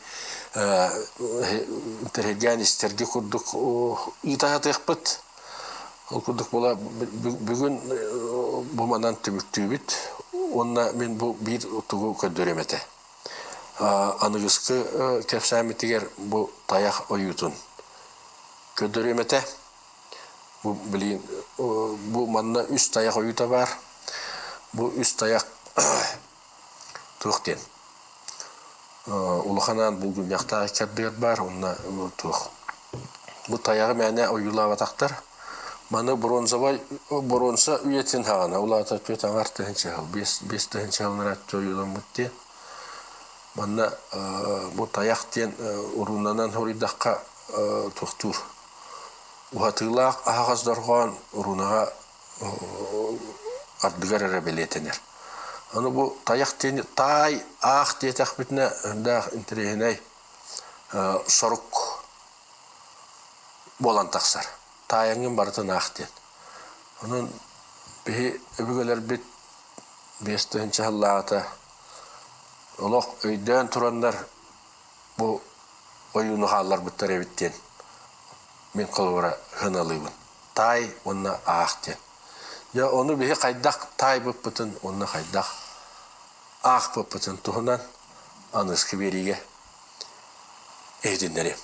интэриэһиргээн истэргэ курдук ыыта сатыахпыт. Ол курдук буола бүгүн бу манан түмүктүүбүт уонна мин бу биир тугу көрдөрүөм этэ. Аныгыскы кэпсээммитигэр бу тайах ойуутун көрдөрүөм этэ. Бу билигин бу манна үс тайах ойуута баар. Бу үс тайах туох диэн улахан аан булгунньахтаах икки баар уонна туох бу тайаҕы мээнэ ойуулаабатахтар. Маны бронзовай боруонса үйэтин хаҕана улаата түөрт аҥар тыһыынча сыл биэс биэс тыһыынча сылларааччы ойууламмыт диэн. Манна бу тайах диэн уруунанан суруйдахха туохтуур уһатыылаах аһаҕас дорҕоон уруунаҕа ардыгар эрэ бэлиэтэнэр. Аны бу тайах диэни таай аах диэтэхпитинэ үрдээх интэриэһинэй сорук буолан тахсар. Таайаҥҥын барытын аах диэн. Онон биһи өбүгэлэрбит 5 тыһыынча сыллааҕыта олох өйдөөн тураннар бу ойууну хаалларбыттар эбит диэн мин холобура сыаналыыбын. Таай уонна аах диэн. Дьэ ону биһи хайдах таайбыппытын уонна хайдах аахпыппытын туһунан аныгыскы биэриигэ иһитиннэриэм.